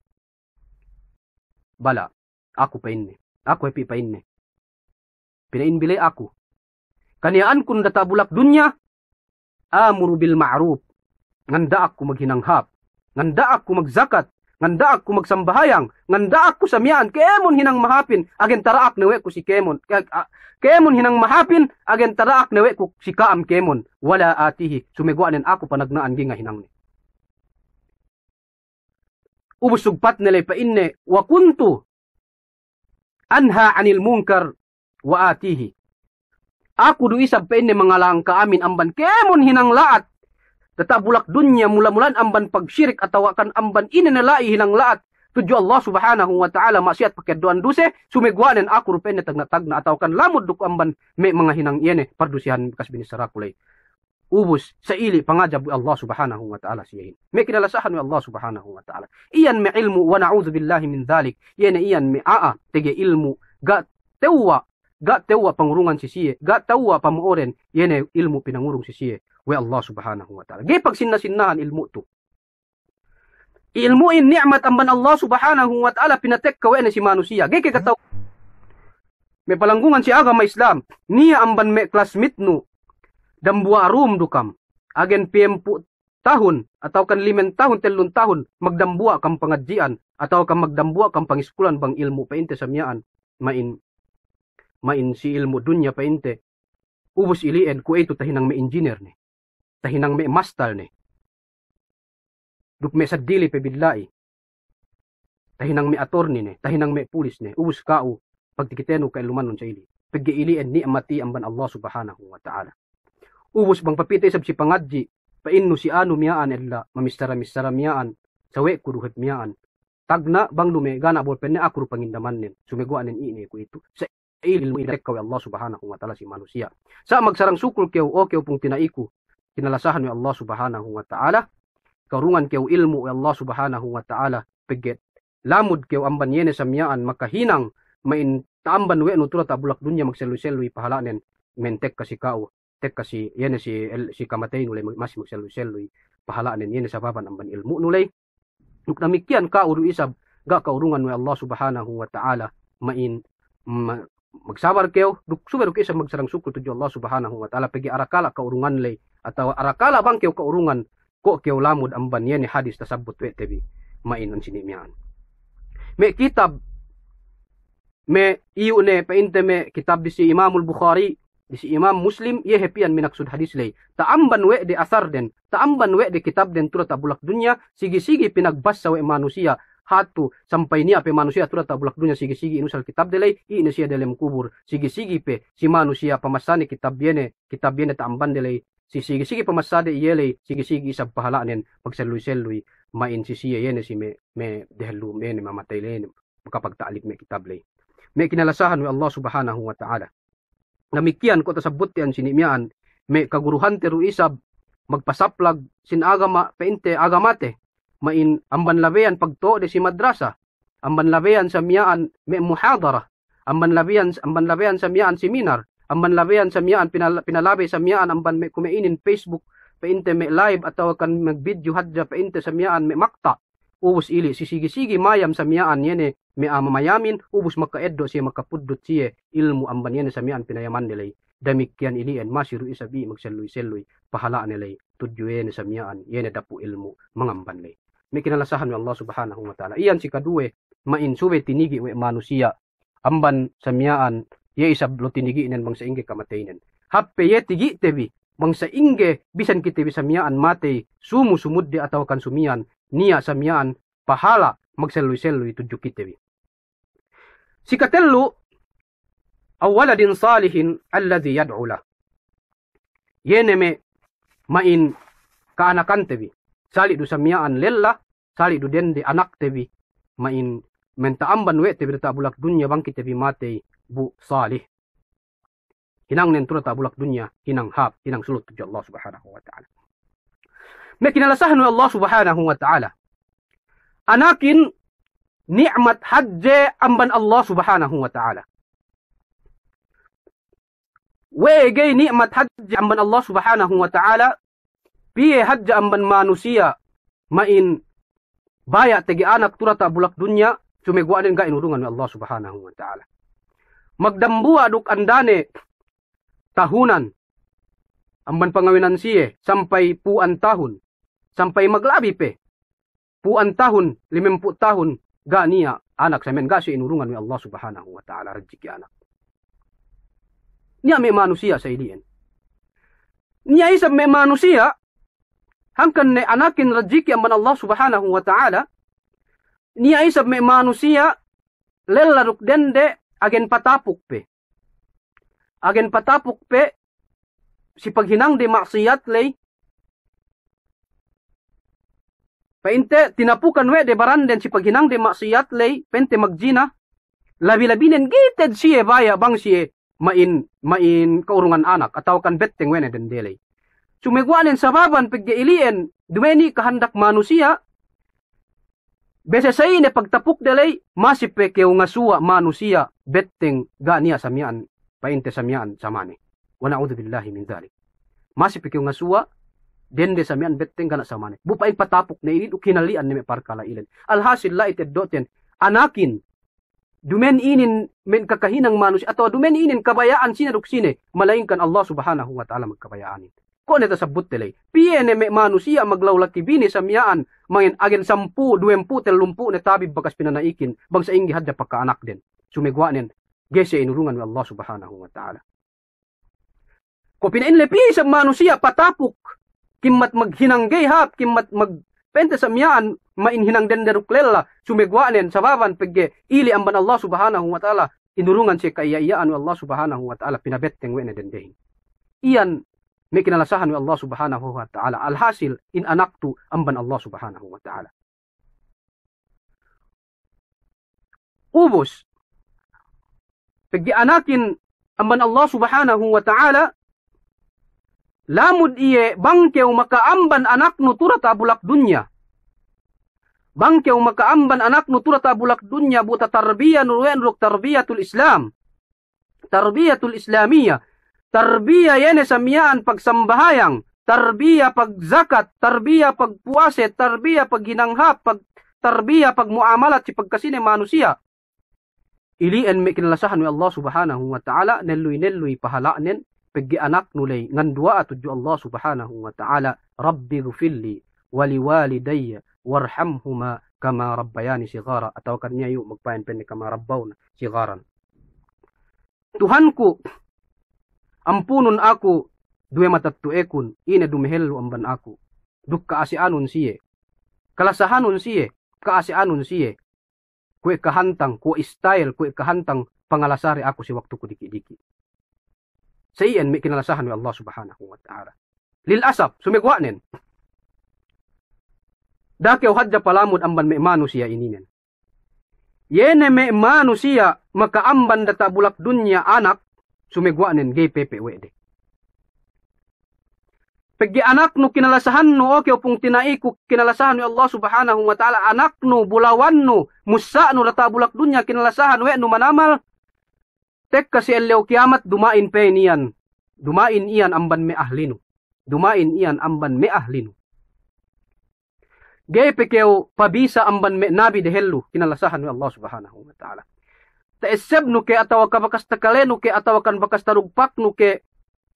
Bala', aku pa'inne. Aku hep pa'inne. Pina'in bi la'i aku. Kaniya'ankun diyata' bulak dunya, amuru bil ma'ruf. Nganda'ak ku maghinang hāp. Nganda'ak ku magzakat. Nganda'ak ku magsambahayang. Nganda'ak ku sa miya'an kēmon hinang mahāpin, agen tara'ak ne we' ku si kēmon. Ke-, a-, kēmon hinang mahāpin, agen tara'ak ne we' ku si ka'am kēmon. Wala atihi. Sumeguwa' nen aku panagna'an ga'i ngahinangne. Ubus sugpatne la'i pa'inne, wa kuntu anha anil munkar wa atihi. Aku du isab pa'inne mangala'ang ka'amin amban kēmon hinang la'at diyata' bulak dunya, mula-mulaan amban pagsirik atawa kan amban ine ne la'i hinang la'at tudju Allah Subhanahu wa Ta'ala, ma'siyat, pakeddo'an duse, sumeguwa' nen aku du pa'inne tagna'-tagna' atawa kan lamud du ku amban me' mangahinang iye ne pardusihan bakas binissaraku la'i. Ubus, sa'ili' pangajab we' Allah Subhanahu wa Ta'ala si iyehin. Me' kinalasahan we' Allah Subhanahu wa Ta'ala. Iyan me' ilmu', wa na'udhu billahi min dhalik. Iye ne iyan me' a'a, tege ilmu', ga' tewwa', ga' tewwa' pangurungan si siye, ga' tewwa' pamo'oren, iye ne ilmu' pinangurung si siye we' Allah Subhanahu wa Ta'ala. Ga'i pagsinna-sinnahan ilmu' tu. Ilmu'in ni'mat amban Allah Subhanahu wa Ta'ala pinatekka we' ne si manusiya'. Ga'i ke kata'u. Me' palanggungan si agama Islam, niya' amban me' classmate nu, dambuwa' room du kam, agen piyempū' tahun, atawa kan limen tahun, tellun tahun, magdambuwa' kam pangadji'an, atawa kan magdambuwa' kam pangiskulan bang ilmu' pa'inte sa miya'an, ma'in, ma'in si ilmu' dunya pa'inte, ubus ili'en kuwe'itu tahinang me' engineer ne. Tahinang me' mastal ne. Duk me' saddili pe billa'i. Tahinang me' atorni ne, tahinang me' pulis ne, ubus ka'u, pagtikitenu ka'ellumannun sa'ili. Pegge' ili'en ni'mat iye amban Allah Subhanahu wa Ta'ala. Ubus bang papī te isab si pangadji', pa'innu si anu miya'an ella, mamissara-missara miya'an, sawe'ku du hep miya'an. Tagna' bang du me' gana' bolpen ne aku du pangindamannen, sumeguwa' nen iye ne kuwe'itu. Sa' ilmu' ine tekka we' Allah Subhanahu wa Ta'ala si manusiya'. Sa' magsarang sukul kew, o kew pungtina'iku, kinalasahan we' Allah Subhanahu wa Ta'ala, ka'urungan kew ilmu' we' Allah Subhanahu wa Ta'ala, pegge' lamud kew amban iye ne sa miya'an makahinang, ma'in ta'amban we' nu tu diyata' bulak dunya magselluy-selluy pahala'nen, ma'in tekka si ka'u, tekka si, iye ne si el-, si kamateynu ley masi magselluy-selluy pahala'nen, iye ne sababan amban ilmu'nu ley. Duk damikkiyan ka'u du isab ga' ka'urungan we' Allah Subhanahu wa Ta'ala, ma'in ma-, magsabar kew, duk subey du kew isab magsarang sukul tudju Allah Subhanahu wa Ta'ala, pegge' arakala' ka'urungan ley, atawa arakala' bang kew ka'urungan, ko' kew lamud amban iye ne hadis tasabbut we' te bi, ma'in ensini' miya'an. Me' kitab, me' iyu' ne pa'inte me' kitab disi Imamul Bukhari, disi Imam Muslim, iye hep iyan minaksud hadis ley. Ta'amban we' de asarden, ta'amban we' de kitabden tu diyata' bulak dunya, sigi-sigi pinagbassa we' manusiya', hatu sampay niya' pe manusiya' tu diyata' bulak dunya sigi-sigi inusal kitabde ley, ine siye delem kubur, sigi-sigi pe si manusiya' pamassane kitab iye ne, kitab iye ne ta'ambande ley, si sigi-sigi pamassade iye ley, sigi-sigi isab pahala'nen, magselluy-selluy, ma'in si siye iye ne si me', me' dehellu me' ne mamatey ley ne, makapagta'lif me' kitab ley. Me' kinalasahan we' Allah Subhanahu wa Ta'ala. Damikkiyan ko' tasabbutte ensini' miya'an, me' kaguruhante du isab magpasaplag sin agama, pa'inte agamate, ma'in amban labeyan pagto'de si madrasa, amban labeyan sa miya'an me' muhadara, amban labeyan, amban labeyan sa miya'an seminar, amban labeyan sa miya'an pinal-, pinalabey sa miya'an amban me' kume'inin Facebook, pa'inte me' live atawa kan me' video hadja pa'inte sa miya'an me' makta'. Ubus ili' si sigi-sigi mayam sa miya'an iye ne me' a'a mamayamin, ubus maka'eddo' siye makapuddut siye ilmu' amban iye ne sa miya'an pinayamande ley. Damikkiyan ili'en masi du isab i magselluy-selluy pahala'ne ley tudju iye ne sa miya'an iye ne dapu' ilmu' mangamban ley. Me' kinalasahan we' Allah Subhanahu wa Ta'ala. Iyan si kaduwe, ma'in subey tinigi' we' manusiya' amban sa miya'an, iye isab lo tinigi'nen bang sa'ingge kamateynen. Hāp pe iye tigi'te bi, bang sa'ingge bisan kite bi sa miya'an matey, sumu-sumudde atawa kan sumiyan, niya' sa miya'an pahala' magselluy-selluy tudju kite bi. Si katellu, aw waladin salihin alladhi yad'u lah. Iye ne me' ma'in ka'anakante bi. Sali' du sa miya'an lella, sali' du dende anakte bi, ma'in, ma'in ta'amban we' te bi diyata' bulak dunya bang kite bi matey bu salih. Hinangnen tu diyata' bulak dunya, hinang hāp, hinang sulut tudju Allah Subhanahu wa Ta'ala. Me' kinalasahan we' Allah Subhanahu wa Ta'ala. Anakin ni'mat hadje amban Allah Subhanahu wa Ta'ala. We'ey ga'i ni'mat hadja amban Allah Subhanahu wa Ta'ala, piye hadja amban manusiya' ma'in baya' tege anak tu diyata' bulak dunya, sumeguwa'nen ga'i inurungan we' Allah Subhanahu wa Ta'ala. Magdambuwa' duk andane tahunan amban pangawinan siye, sampay pu'an tahun, sampay maglabi pe pu'an tahun, limempū' tahun, ga' niya' anak, sa miya'an ga' siye inurungan we' Allah Subhanahu wa Ta'ala rejeki anak. Niya' me' manusiya' sa ili'en. Niya' isab me' manusiya', hangkan ne anakin rejeki amban Allah Subhanahu wa Ta'ala, niya' isab me' manusiya', lella duk dende, agen patapuk pe. Agen patapuk pe, si paghinangde ma'siyat ley. Pa'inte tinapukan we' de baranden si paghinangde ma'siyat ley, pa'inte magjina, labi-labinen ga'i te'ed siye baya' bang siye ma'in, ma'in ka'urungan anak, atawakan betteng we' ne dende ley. Sumeguwa'nen sababan pegge' ili'en, duma'in kahandak manusiya', bese sa ine pagtapukde ley, masi pe kew ngasuwa' manusiya' betteng ga' niya' sa miya'an, pa'inte sa miya'an samane. Wa na'udzubillahi min dzalik. Masi pe kew ngasuwa' dende sa miya'an betteng ga' niya' samane. Bu pa'in patapuk ne inin duk hinalli'an ne me' parkala' ili'en. Alhasil la'i te'ed do'ten, anakin, duma'in inin me' kakahinang manusiya', atawa duma'in inin kabaya'an sine duk sine, malayingkan Allah Subhanahu wa Ta'ala magkabaya'anin. Kuwe' ne tasabbut te ley. Piye ne me' manusiya' maglaulaki bini sa miya'an, mangin agen sampū', duwempū', tellumpū' ne tabib bakas pinana'ikin, bang sa'ingge hadja paka'anakden. Sumeguwa'nen, ga'i siye inurungan we' Allah Subhanahu wa Ta'ala. Kuwe' pina'in le piye isab manusiya' patapuk, kimmat maghinang ga'i hāp, kimmat mag-, pa'inte sa miya'an, ma'in hinang dende duk lella, sumeguwa'nen, sababan pegge' ili' amban Allah Subhanahu wa Ta'ala, inurungan siye ka'iya'-iya'an we' Allah Subhanahu wa Ta'ala, pinabetteng we' ne dendehin. Iyan me' kinalasahan we' Allah Subhanahu wa Ta'ala. Alhasil, in anak tu amban Allah Subhanahu wa Ta'ala. Ubus, pegge' anakin amban Allah Subhanahu wa Ta'ala, lamud iye bang kew maka'amban anaknu tu diyata' bulak dunya. Bang kew maka'amban anaknu tu diyata' bulak dunya, bu tatarbiya nu we' nu duk tarbiyatul Islam. Tarbiyatul Islamiyah. Tarbiya iye ne sa miya'an pagsambahayang, tarbiya pagzakat, tarbiya pagpuwase, tarbiya paghinang hāp, pag-, tarbiya pagmu'amalat si pagkasine manusiya'. Ili'en me' kinalasahan we' Allah Subhanahu wa Ta'ala, nelluy-nelluy pahala'nen, pegge' anaknu ley, nganduwa'a tudju Allah Subhanahu wa Ta'ala, Rabbighfirli wa liwalidayya warhamhuma kama rabbayani sighara, atawakan niya' iyu' magpa'in pa'inne kama rabbawna sigharan. Tuhanku, ampunun aku duwe matetto'ekun, ine dumehellu amban aku. Duk ka'ase'anun siye, kalasahanun siye, ka'ase'anun siye. Kuwe' kahantang, kuwe' style, kuwe' kahantang pangalasade aku si waktuku diki'-diki'. Sa iyan me' kinalasahan we' Allah Subhanahu wa Ta'ala. Lil asaf, sumeguwa'nen, da'a kew hadja palamud amban me' manusiya' ininen. Iye ne me' manusiya' maka'amban diyata' bulak dunya anak, sumeguwa'nen ga'i pepe' we' de. Pegge' anaknu kinalasahannu, o kew pungtina'iku, kinalasahan we' Allah Subhanahu wa Ta'ala, anaknu, bulawannu, mussa'nu diyata' bulak dunya kinalasahan we' nu manamal, tekka si ellew kiyamat duma'in pe iyan, duma'in iyan amban me' ahlinu, duma'in iyan amban me' ahlinu. Ga'i pe kew pabisa amban me' nabi dehellu, kinalasahan we' Allah Subhanahu wa Ta'ala. Ta'essebnu ke atawa ka bakas takalenu ke atawa kan bakas tarugpaknu ke,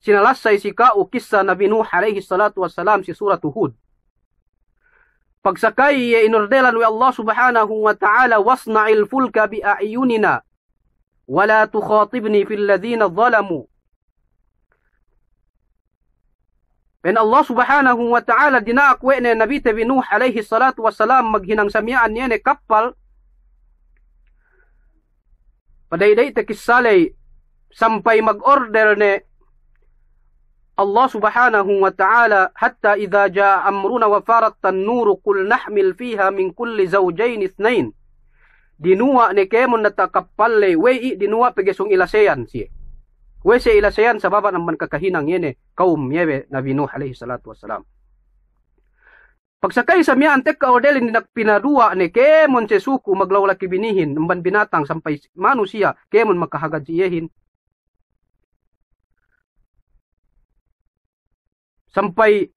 sinalassay si ka'u kissa Nabi Nuh alayhis salatu wassalam si Suratu Hud. Pagsakay iye inordelan we' Allah Subhanahu wa Ta'ala, "Wasna'il fulka bi a'yunina, wa la tukhatibni fil ladhina zalamu." Pa'in Allah Subhanahu wa Ta'ala, dina'ak we' ne Nabite bi Nuh alayhis salatu wassalam maghinang sa miya'an iye ne kappal. Pada'i-da'i te kissa ley, sampay mag-order ne Allah Subhanahu wa Ta'ala, "Hatta idha ja'a amruna wa farat tannuru qul nahmil fiha min kulli zawjayni ithnayn." Dinuwa' ne kēmon diyata' kappal ley, we'ey dinuwa' pegge' sōng ilaseyan siye. We'ey siye ilaseyan sababan amban kakahinang iye ne kawum iye be Nabi Nuh alayhis salatu wassalam. Pagsakay sa miya'an tekka ordelin dina'ak pinaduwa' ne kēmon se suku maglaulaki binihin, amban binatang sampay manusiya' kēmon makahagad si iyehin. Sampay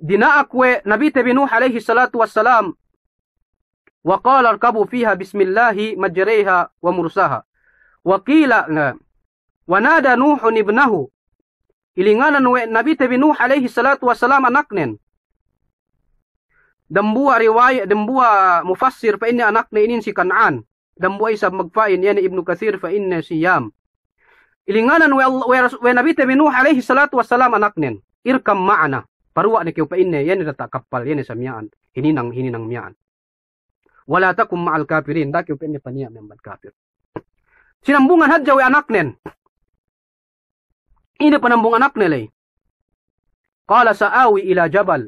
dina'ak we' Nabite bi Nuh alayhis salatu wassalam, "Wa qala irkabu fiha bismillahi majrayha wa mursaha." Wa qila, na, "Wa nada Nuhun ibnahu." Ilinganan we' Nabite bi Nuh alayhis salatu wassalam anaknen. Dambuwa' riwaya-, dambuwa' mufassir pa'inne anakne inin si Kan'an. Dambuwa' isab magpa'in, iye ne Ibnu Kathir pa'inne si Yam. Ilinganan we' All-, we' Ras-, we' Nabite bi Nuh alayhis salatu wassalam anaknen. "Irkab ma'ana." Paruwa' ne kew pa'inne, iye ne diyata' kappal, iye ne sa miya'an. Hininang, hininang miya'an. "Wa la takun ma'al kafirin." Da'a kew pa'inne paniya' me' amban kafir. Sinambungan hadja we' anaknen. Ine panambung anakne ley? "Qala sa'awi ila jabal."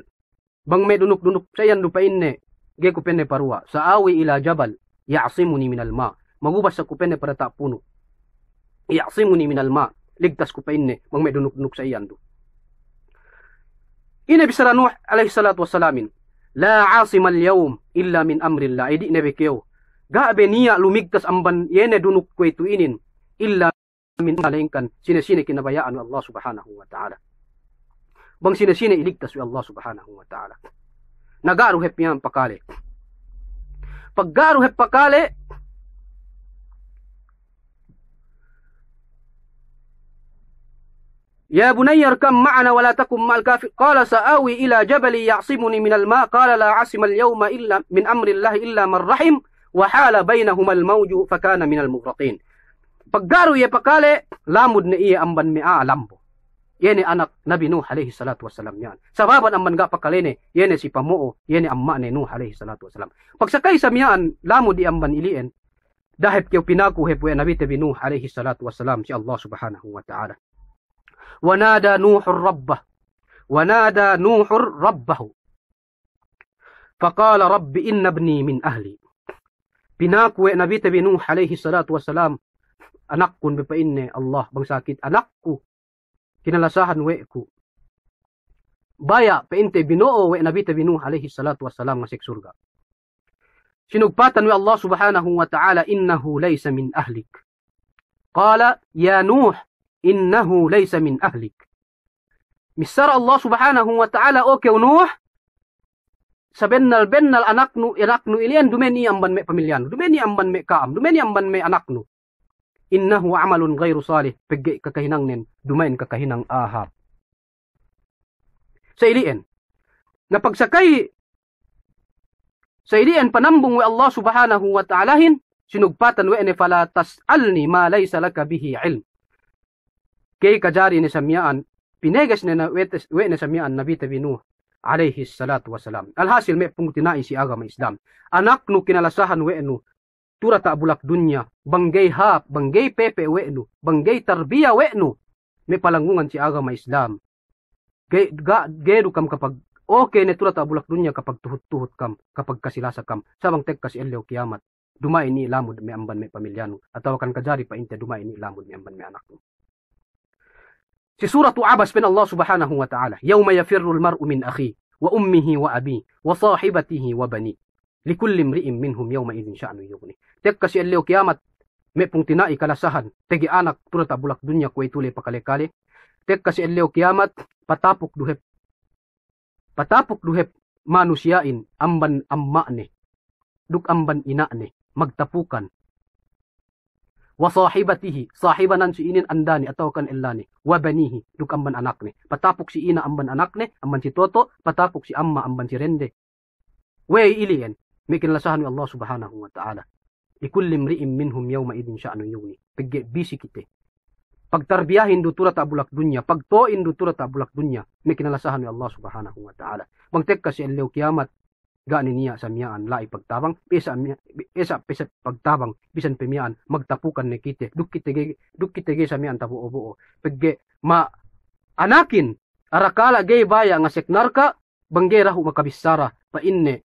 Bang me' dunuk-dunuk sa iyan du pa'inne, ga'i ku pa'inne paruwa'. "Sa'awi ila jabal ya'simuni minal ma'." Magubas aku pa'inne pa diyata' punu'. "Ya'simuni minal ma'." Ligtas ku pa'inne, bang me' dunuk-dunuk sa iyan du. Ine bissara Nuh alayhis salatu wassalamin? "La 'asimal yawm illa min amrillah." Idi' ne be kew. Ga' be niya' lumigtas amban iye ne dunuk kuwe'itu inin. "Illa min," malayingkan sine-sine kinabaya'an we' Allah Subhanahu wa Ta'ala. Bang sine-sine iligtas we' Allah Subhanahu wa Ta'ala. Na ga' du hep miya'an pakale. Pag ga' du hep pakale, "Ya bunayya irkab ma'ana wa la takun ma'al kafir." "Qala sa'awi ila jabalin ya'simuni minal ma'." "Qala la 'asimal yawma illa min amrillahi illa man rahim, wa hala baynahumal mawju fakana minal mughraqin." Pag ga' du iye pakale, lamud ne iye amban me' a'a lambu. Iye ne anak Nabi Nuh alayhis salatu wassalam miya'an. Sababan amban ga' pakalene, iye ne si pamo'o, iye ne amma'ne Nuh alayhis salatu wassalam. Pagsakay sa miya'an, lamud iye amban ili'en, da'a hep kew pinaku hep we' Nabite bi Nuh alayhis salatu wassalam si Allah Subhanahu wa Ta'ala. "Wa nada Nuhur rabbah. Wa nada Nuhur rabbahu. Faqala rabbi inna ibni min ahli." Pinaku we' Nabite bi Nuh alayhis salatu wassalam, "Anakkun be," pa'inne, "Allah, bang sakit anakku, kinalasahan we' ku." Baya' pa'inte bino'o we' Nabite bi Nuh alayhis salatu wassalam ngasek surga'. Sinugpatan we' Allah Subhanahu wa Ta'ala, "Innahu laysa min ahlik." Qala, "Ya Nuh, innahu laysa min ahlik." Missara Allah Subhanahu wa Ta'ala, "O kew Nuh, sabennal-bennal anaknu, anaknu ili'en duma'in iye amban me' pamilyanu, duma'in iye amban me' ka'am, duma'in iye amban me' anaknu. Innahu amalun ghayru salih," pegge' kakahinangnen duma'in kakahinang a'a hāp. Sa ili'en. Na pagsakay, sa ili'en panambung we' Allah Subhanahu wa Ta'alahin, sinugpatan we' ne, "Fala tas'alni ma laysa laka bihi ilm." Ga'i kajari ne sa miya'an, pineges ne na we' te-, we' ne sa miya'an Nabite bi Nuh alayhis salatu wassalam. Alhasil me' pungtina'i si agama Islam. Anaknu kinalasahan we' nu, tu diyata' bulak dunya, bang ga'i hāp, bang ga'i pepe' we' nu, bang ga'i tarbiya we' nu, me' palanggungan si agama Islam. Ga'i, ga', ga'i du kam kapag, oke ne tu diyata' bulak dunya kapagtuhut-tuhut kam, kapagkasilasa kam, sa' bang tekka si ellew kiyamat, duma'in iye lamud me' amban me' pamilyanu, atawa kan kajari pa'inte duma'in iye lamud me' amban me' anaknu. Si Suratu Abas pa'in Allah Subhanahu wa Ta'ala, "Yawma yafirrul mar'u min akhihi, wa ummihi, wa abihi, wa sahibatihi, wa banihi. Likulli imri'in minhum yawma'idhin sha'nun yughnih." Tekka si ellew kiyamat, me' pungtina'i kalasahan, pegge' anak tu diyata' bulak dunya kuwe'itu ley pakale-kale. Tekka si ellew kiyamat, patapuk du hep, patapuk du hep manusiya'in amban amma'ne duk amban ina'ne, magtapukan. "Wa sahibatihi," sahibanan si inin andane atawa kan ellane, "wa banihi," duk amban anakne. Patapuk si ina' amban anakne, amban si toto', patapuk si amma' amban si dende. We'ey ili'en? Me' kinalasahan we' Allah Subhanahu wa Ta'ala. "Likulli imri'in minhum yawma'idhin sha'nun yughnih." Pegge' bisi kite. Pagtarbiyahin du tu diyata' bulak dunya, pagto'in du tu diyata' bulak dunya, me' kinalasahan we' Allah Subhanahu wa Ta'ala. Bang tekka si ellew kiyamat, ga' ne niya' sa miya'an la'i pagtabang, pesa' miya', pesa', pesa' pagtabang, bisan pe miya'an, magtapukan ne kite, duk kite ga'i, duk kite ga'i sa miya'an tabo'o-bo'o. Pegge' ma anakin, arakala' ga'i baya' ngasek narka', bang ga'i dahu' makabissara, pa'inne,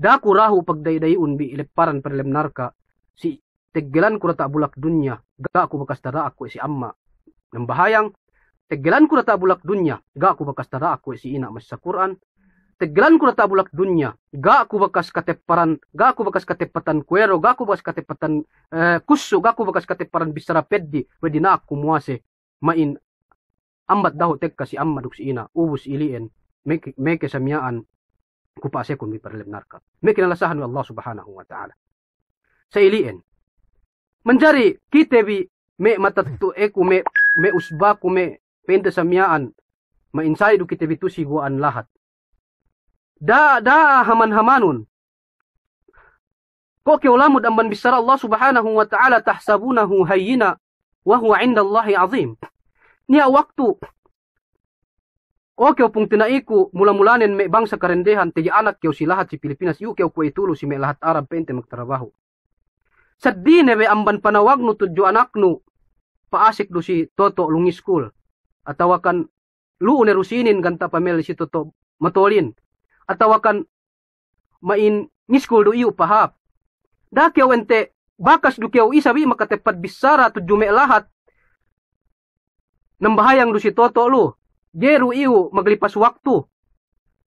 "Da'a ku dahu' pagdayi'-dayi'un bi ilepparan pa diyalem narka', si teggelanku diyata' bulak dunya, ga' ku bakas tada'ak kuwe' si amma' nambahayang. Teggelanku diyata' bulak dunya, ga' ku bakas tada'ak kuwe' si ina' massa Kur'an. Teggelanku diyata' bulak dunya, ga' ku bakas katepparan, ga' ku bakas kateppatan kuwero, ga' ku bakas kateppatan, eh, kussu, ga' ku bakas katepparan bissara peddi', we' dina'ak ku muwase ma'in ambat dahu' tekka si amma' duk si ina', ubus ili'en, meke, meke sa miya'an, ku pa'asekun bi pa dalem narka'. Me' kinalasahan we' Allah Subhanahu wa Ta'ala. Sa ili'en. Manjari kite bi me' matetto'aku, me', me' usbaku, me' pa'inte sa miya'an, ma'in sa'i du kite bi tu'u si guwa'an lahat. Da'a, da'a haman-hamanun. Ko' kew lamud amban bissara Allah Subhanahu wa Ta'ala, "Tahsabunahu hayyinan wa huwa 'indallahi 'azim." Niya' waktu, o kew pungtina'iku, mula-mulanen me' bangsa karendehan, tege anak kew si lahat si Pilipinas, iyu' kew kuwe'itu lu si me' lahat Arab pa'inte magtarabahu. Seddili ne be amban panawagnu tudju anaknu, pa'asek du si toto' lu ngiskul, atawakan lu'u ne du sinin ganta' pamelli si toto' motolin, atawakan ma'in ngiskul du iyu' pahāp. Da'a kew ente' bakas du kew isab i' makateppad bissara tudju me' lahat, nambahayang du si toto' lu, ga'i du iyu' maglipas waktu,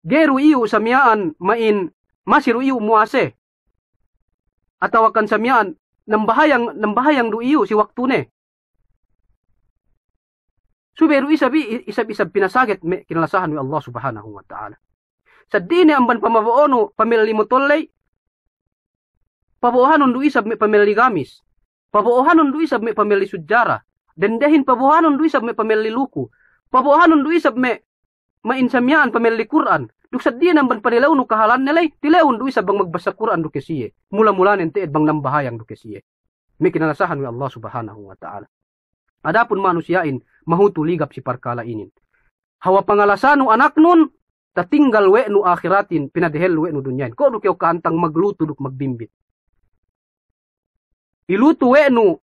ga'i du iyu' sa miya'an ma'in masi du iyu' muwase, atawakan sa miya'an nambahayang, nambahayang du iyu' si waktune. Subey du isab i-, isab-isab pinasaget me' kinalasahan we' Allah Subhanahu wa Ta'ala. Seddili ne amban pamabo'onu pamelli motol ley, pabo'ohanun du isab me' pamelli gamis. Pabo'ohanun du isab me' pamelli sujjara. Dendehin pabo'ohanun du isab me' pamelli luku. Pabo'ohanun du isab me', ma'in sa miya'an pamelli Kur'an. Duk seddili ne amban panilewnu kahalanne ley, tilewun du isab bang magbassa Kur'an du ke siye. Mula-mulanen te'ed bang nambahayang du ke siye. Me' kinalasahan we' Allah Subhanahu wa Ta'ala. Adapun manusiya'in mahutu ligap si parkala' inin. Hawal pangalasanu anaknun, tatinggal we' nu ahiratin, pinadehellu we' nu dunyahin. Ko' du kew kahantang maglutu duk magbimbit. Ilutu we' nu,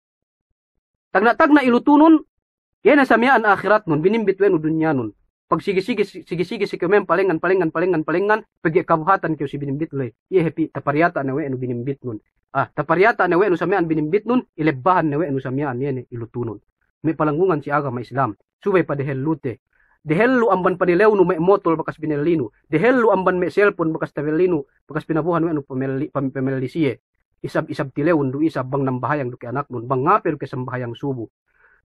tagna'-tagna' ilutunun, iye ne sa miya'an ahiratnun, binimbit we' nu dunyanun. Pagsigi-sigi, sigi-sigi si kew mem palengan, palengan, palengan, palengan, pegge' kabuhatan kew si binimbit ley. Iye hep i' tapariyata' ne we' nu binimbitnun. Ah, tapariyata' ne we' nu sa miya'an binimbitnun, ilebbahan ne we' nu sa miya'an iye ne ilutunun. Me' palanggungan si agama Islam, subey padehellute. Dehellu amban panilewnu me' motol bakas binellinu. Dehellu amban me' selpon bakas tabellinu, bakas pinabo'ohan we' nu pamelli, pam-, pamelli siye. Isab-isab tilewun du isab bang nambahayang du ke anaknun, bang ngape du ke sambahayang subu.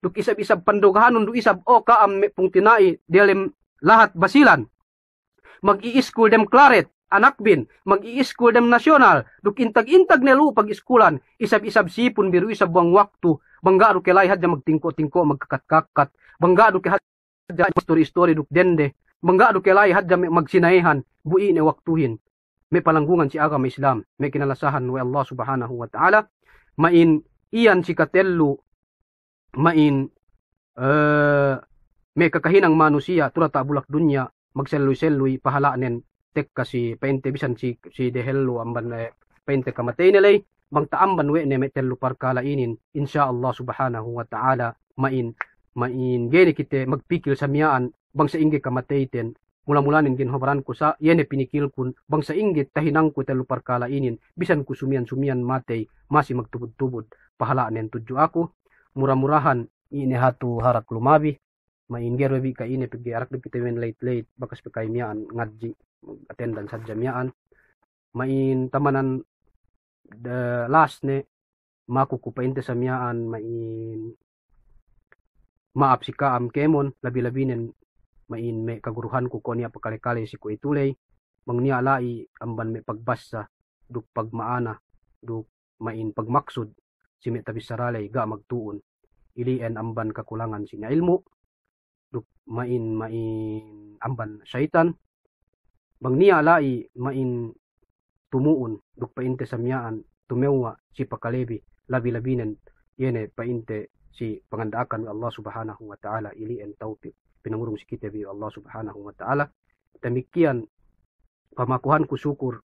Duk isab-isab pandogahanun du isab, o ka'am me' pungtina'i diyalem lahat Basilan. Mag-iiskul dem Claret, anakbin, mag-iiskul dem National, duk intag-intag ne lu'u pagiskulan, isab-isab sipun bi du isab buwang waktu, bang ga' du ke la'i hadja magtingko'-tingko', magkakat-kakat, bang ga' du ke hadja istori-istori duk dende, bang ga' du ke la'i hadja me' magsina'ihan, bu i' ne waktuhin. Me' palanggungan si agama Islam, me' kinalasahan we' Allah Subhanahu wa Ta'ala, ma'in iyan si katellu, ma'in, eh, me' kakahinang manusiya' tu' diyata' bulak dunya, magselluy-selluy pahala'nen tekka si pa'inte bisan si, si dehellu amban, eh, pa'inte kamateyne ley, bang ta'amban we' ne me' tellu parkala' inin, insya Allah Subhanahu wa Ta'ala, ma'in, ma'in ga'i ne kite magpikil sa miya'an bang sa'ingge kamateyten, mula-mulanen ginhabaranku sa, iye ne pinikilkun, bang sa'ingge tahinangku tellu parkala' inin, bisan ku sumiyan-sumiyan matey, masi magtubud-tubud pahala'nen tudju aku. Mura-murahan, ine hatu harak lumabi, ma'in ga'i du bi ka'ine pegge' arak du kite men late-late, bakas pe ka'in miya'an ngadji', attendance hadja miya'an. Ma'in tamanan, de-, last ne, maku ku pa'inte sa miya'an, ma'in ma'ap si ka'am kēmon, labi-labinen ma'in me' kaguruhanku ko' niya' pakale-kale si kuwe'itu ley, bang niya' la'i amban me' pagbassa, duk pagma'ana, duk ma'in pagmaksud, si me' tabissara ley ga' magtu'un, ili'en amban kakulangan si niya' ilmu', duk ma'in, ma'in amban sa'itan, bang niya' la'i ma'in tumu'un, duk pa'inte sa miya'an tumewwa' si pakalebi, labi-labinen, iye ne pa'inte si panganda'akan we' Allah Subhanahu wa Ta'ala, ili'en tawpik pinangurung si kite bi we' Allah Subhanahu wa Ta'ala. Damikkiyan pamakuhanku sukur,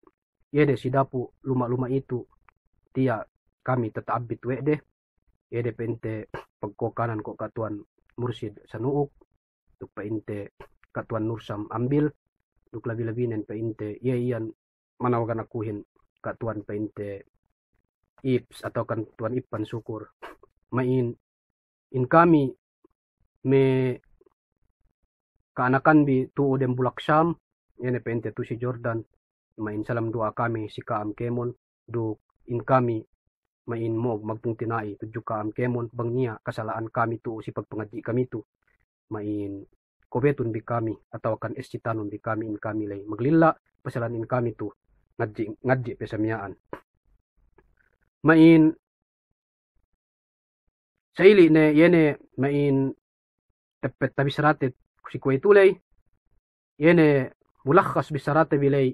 iye de si dapu' luma'-luma' itu, tiya' kami tata'abbit we' de, iye de pa'inte pagkokanan ko' Ka' Tuwan Mursid Sanu'uk, duk pa'inte Ka' Tuwan Nursam Ambil, duk labi-labinen pa'inte iye iyan manawagan akuhin Ka' Tuwan pa'inte Ips atawa Ka' Tuwan Ipan Sukur. Ma'in, in kami me' ka'anakan bi tu'u dem bulak Sham, iye ne pa'inte tu'u si Jordan, ma'in salam du'a kami si ka'am kēmon, duk in kami ma'in mo'og magpungtina'i tudju ka'am kēmon, bang niya' kasala'an kami tu'u si pagpangadji' kami tu. ma'in kobetun bi kami, atawakan estitanun bi kami in kami ley maglilla', pasalan in kami tu ngadji', ngadji' pe sa miya'an. Ma'in sa ili' ne, iye ne ma'in teppet tabissarate si kuwe'itu ley, iye ne mulakhas bissarate bi ley,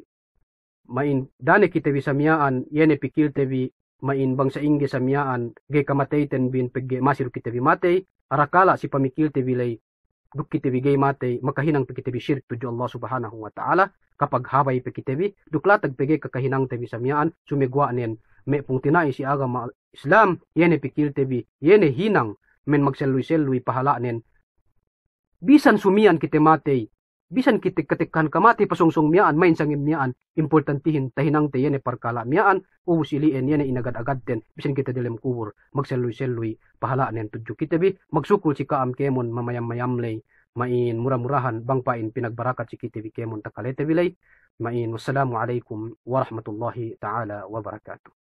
ma'in da'a ne kite bi sa miya'an, iye ne pikilte bi, ma'in bang sa'ingge sa miya'an, ga'i kamateyten bin pegge' masi du kite bi matey, arakala' si pamikilte bi ley, duk kite bi ga'i matey, makahinang pe kite bi shirik tudju Allah Subhanahu wa Ta'ala, kapaghabay pe kite bi, duk latag pe ga'i kakahinangte bi sa miya'an, sumeguwa' nen, me' pungtina'i si agama Islam, iye ne pikilte bi, iye ne hinang, men magselluy-selluy pahala'nen. Bisan sumiyan kite matey, bisan kite katekkahan kamatey pasōng-sōng miya'an, ma'in sangem miya'an, importantihin tahinangte iye ne parkala' miya'an, ubus ili'en iye ne inagad-agadten, bisan kite delem kubur, magselluy-selluy pahala'nen tudju kite bi, magsukul si ka'am kēmon mamayam-mayam ley, ma'in mura-murahan bang pa'in pinagbarakat si kite bi kēmon takalete bi ley, ma'in wassalamu alaikum warahmatullahi ta'ala wabarakatuh.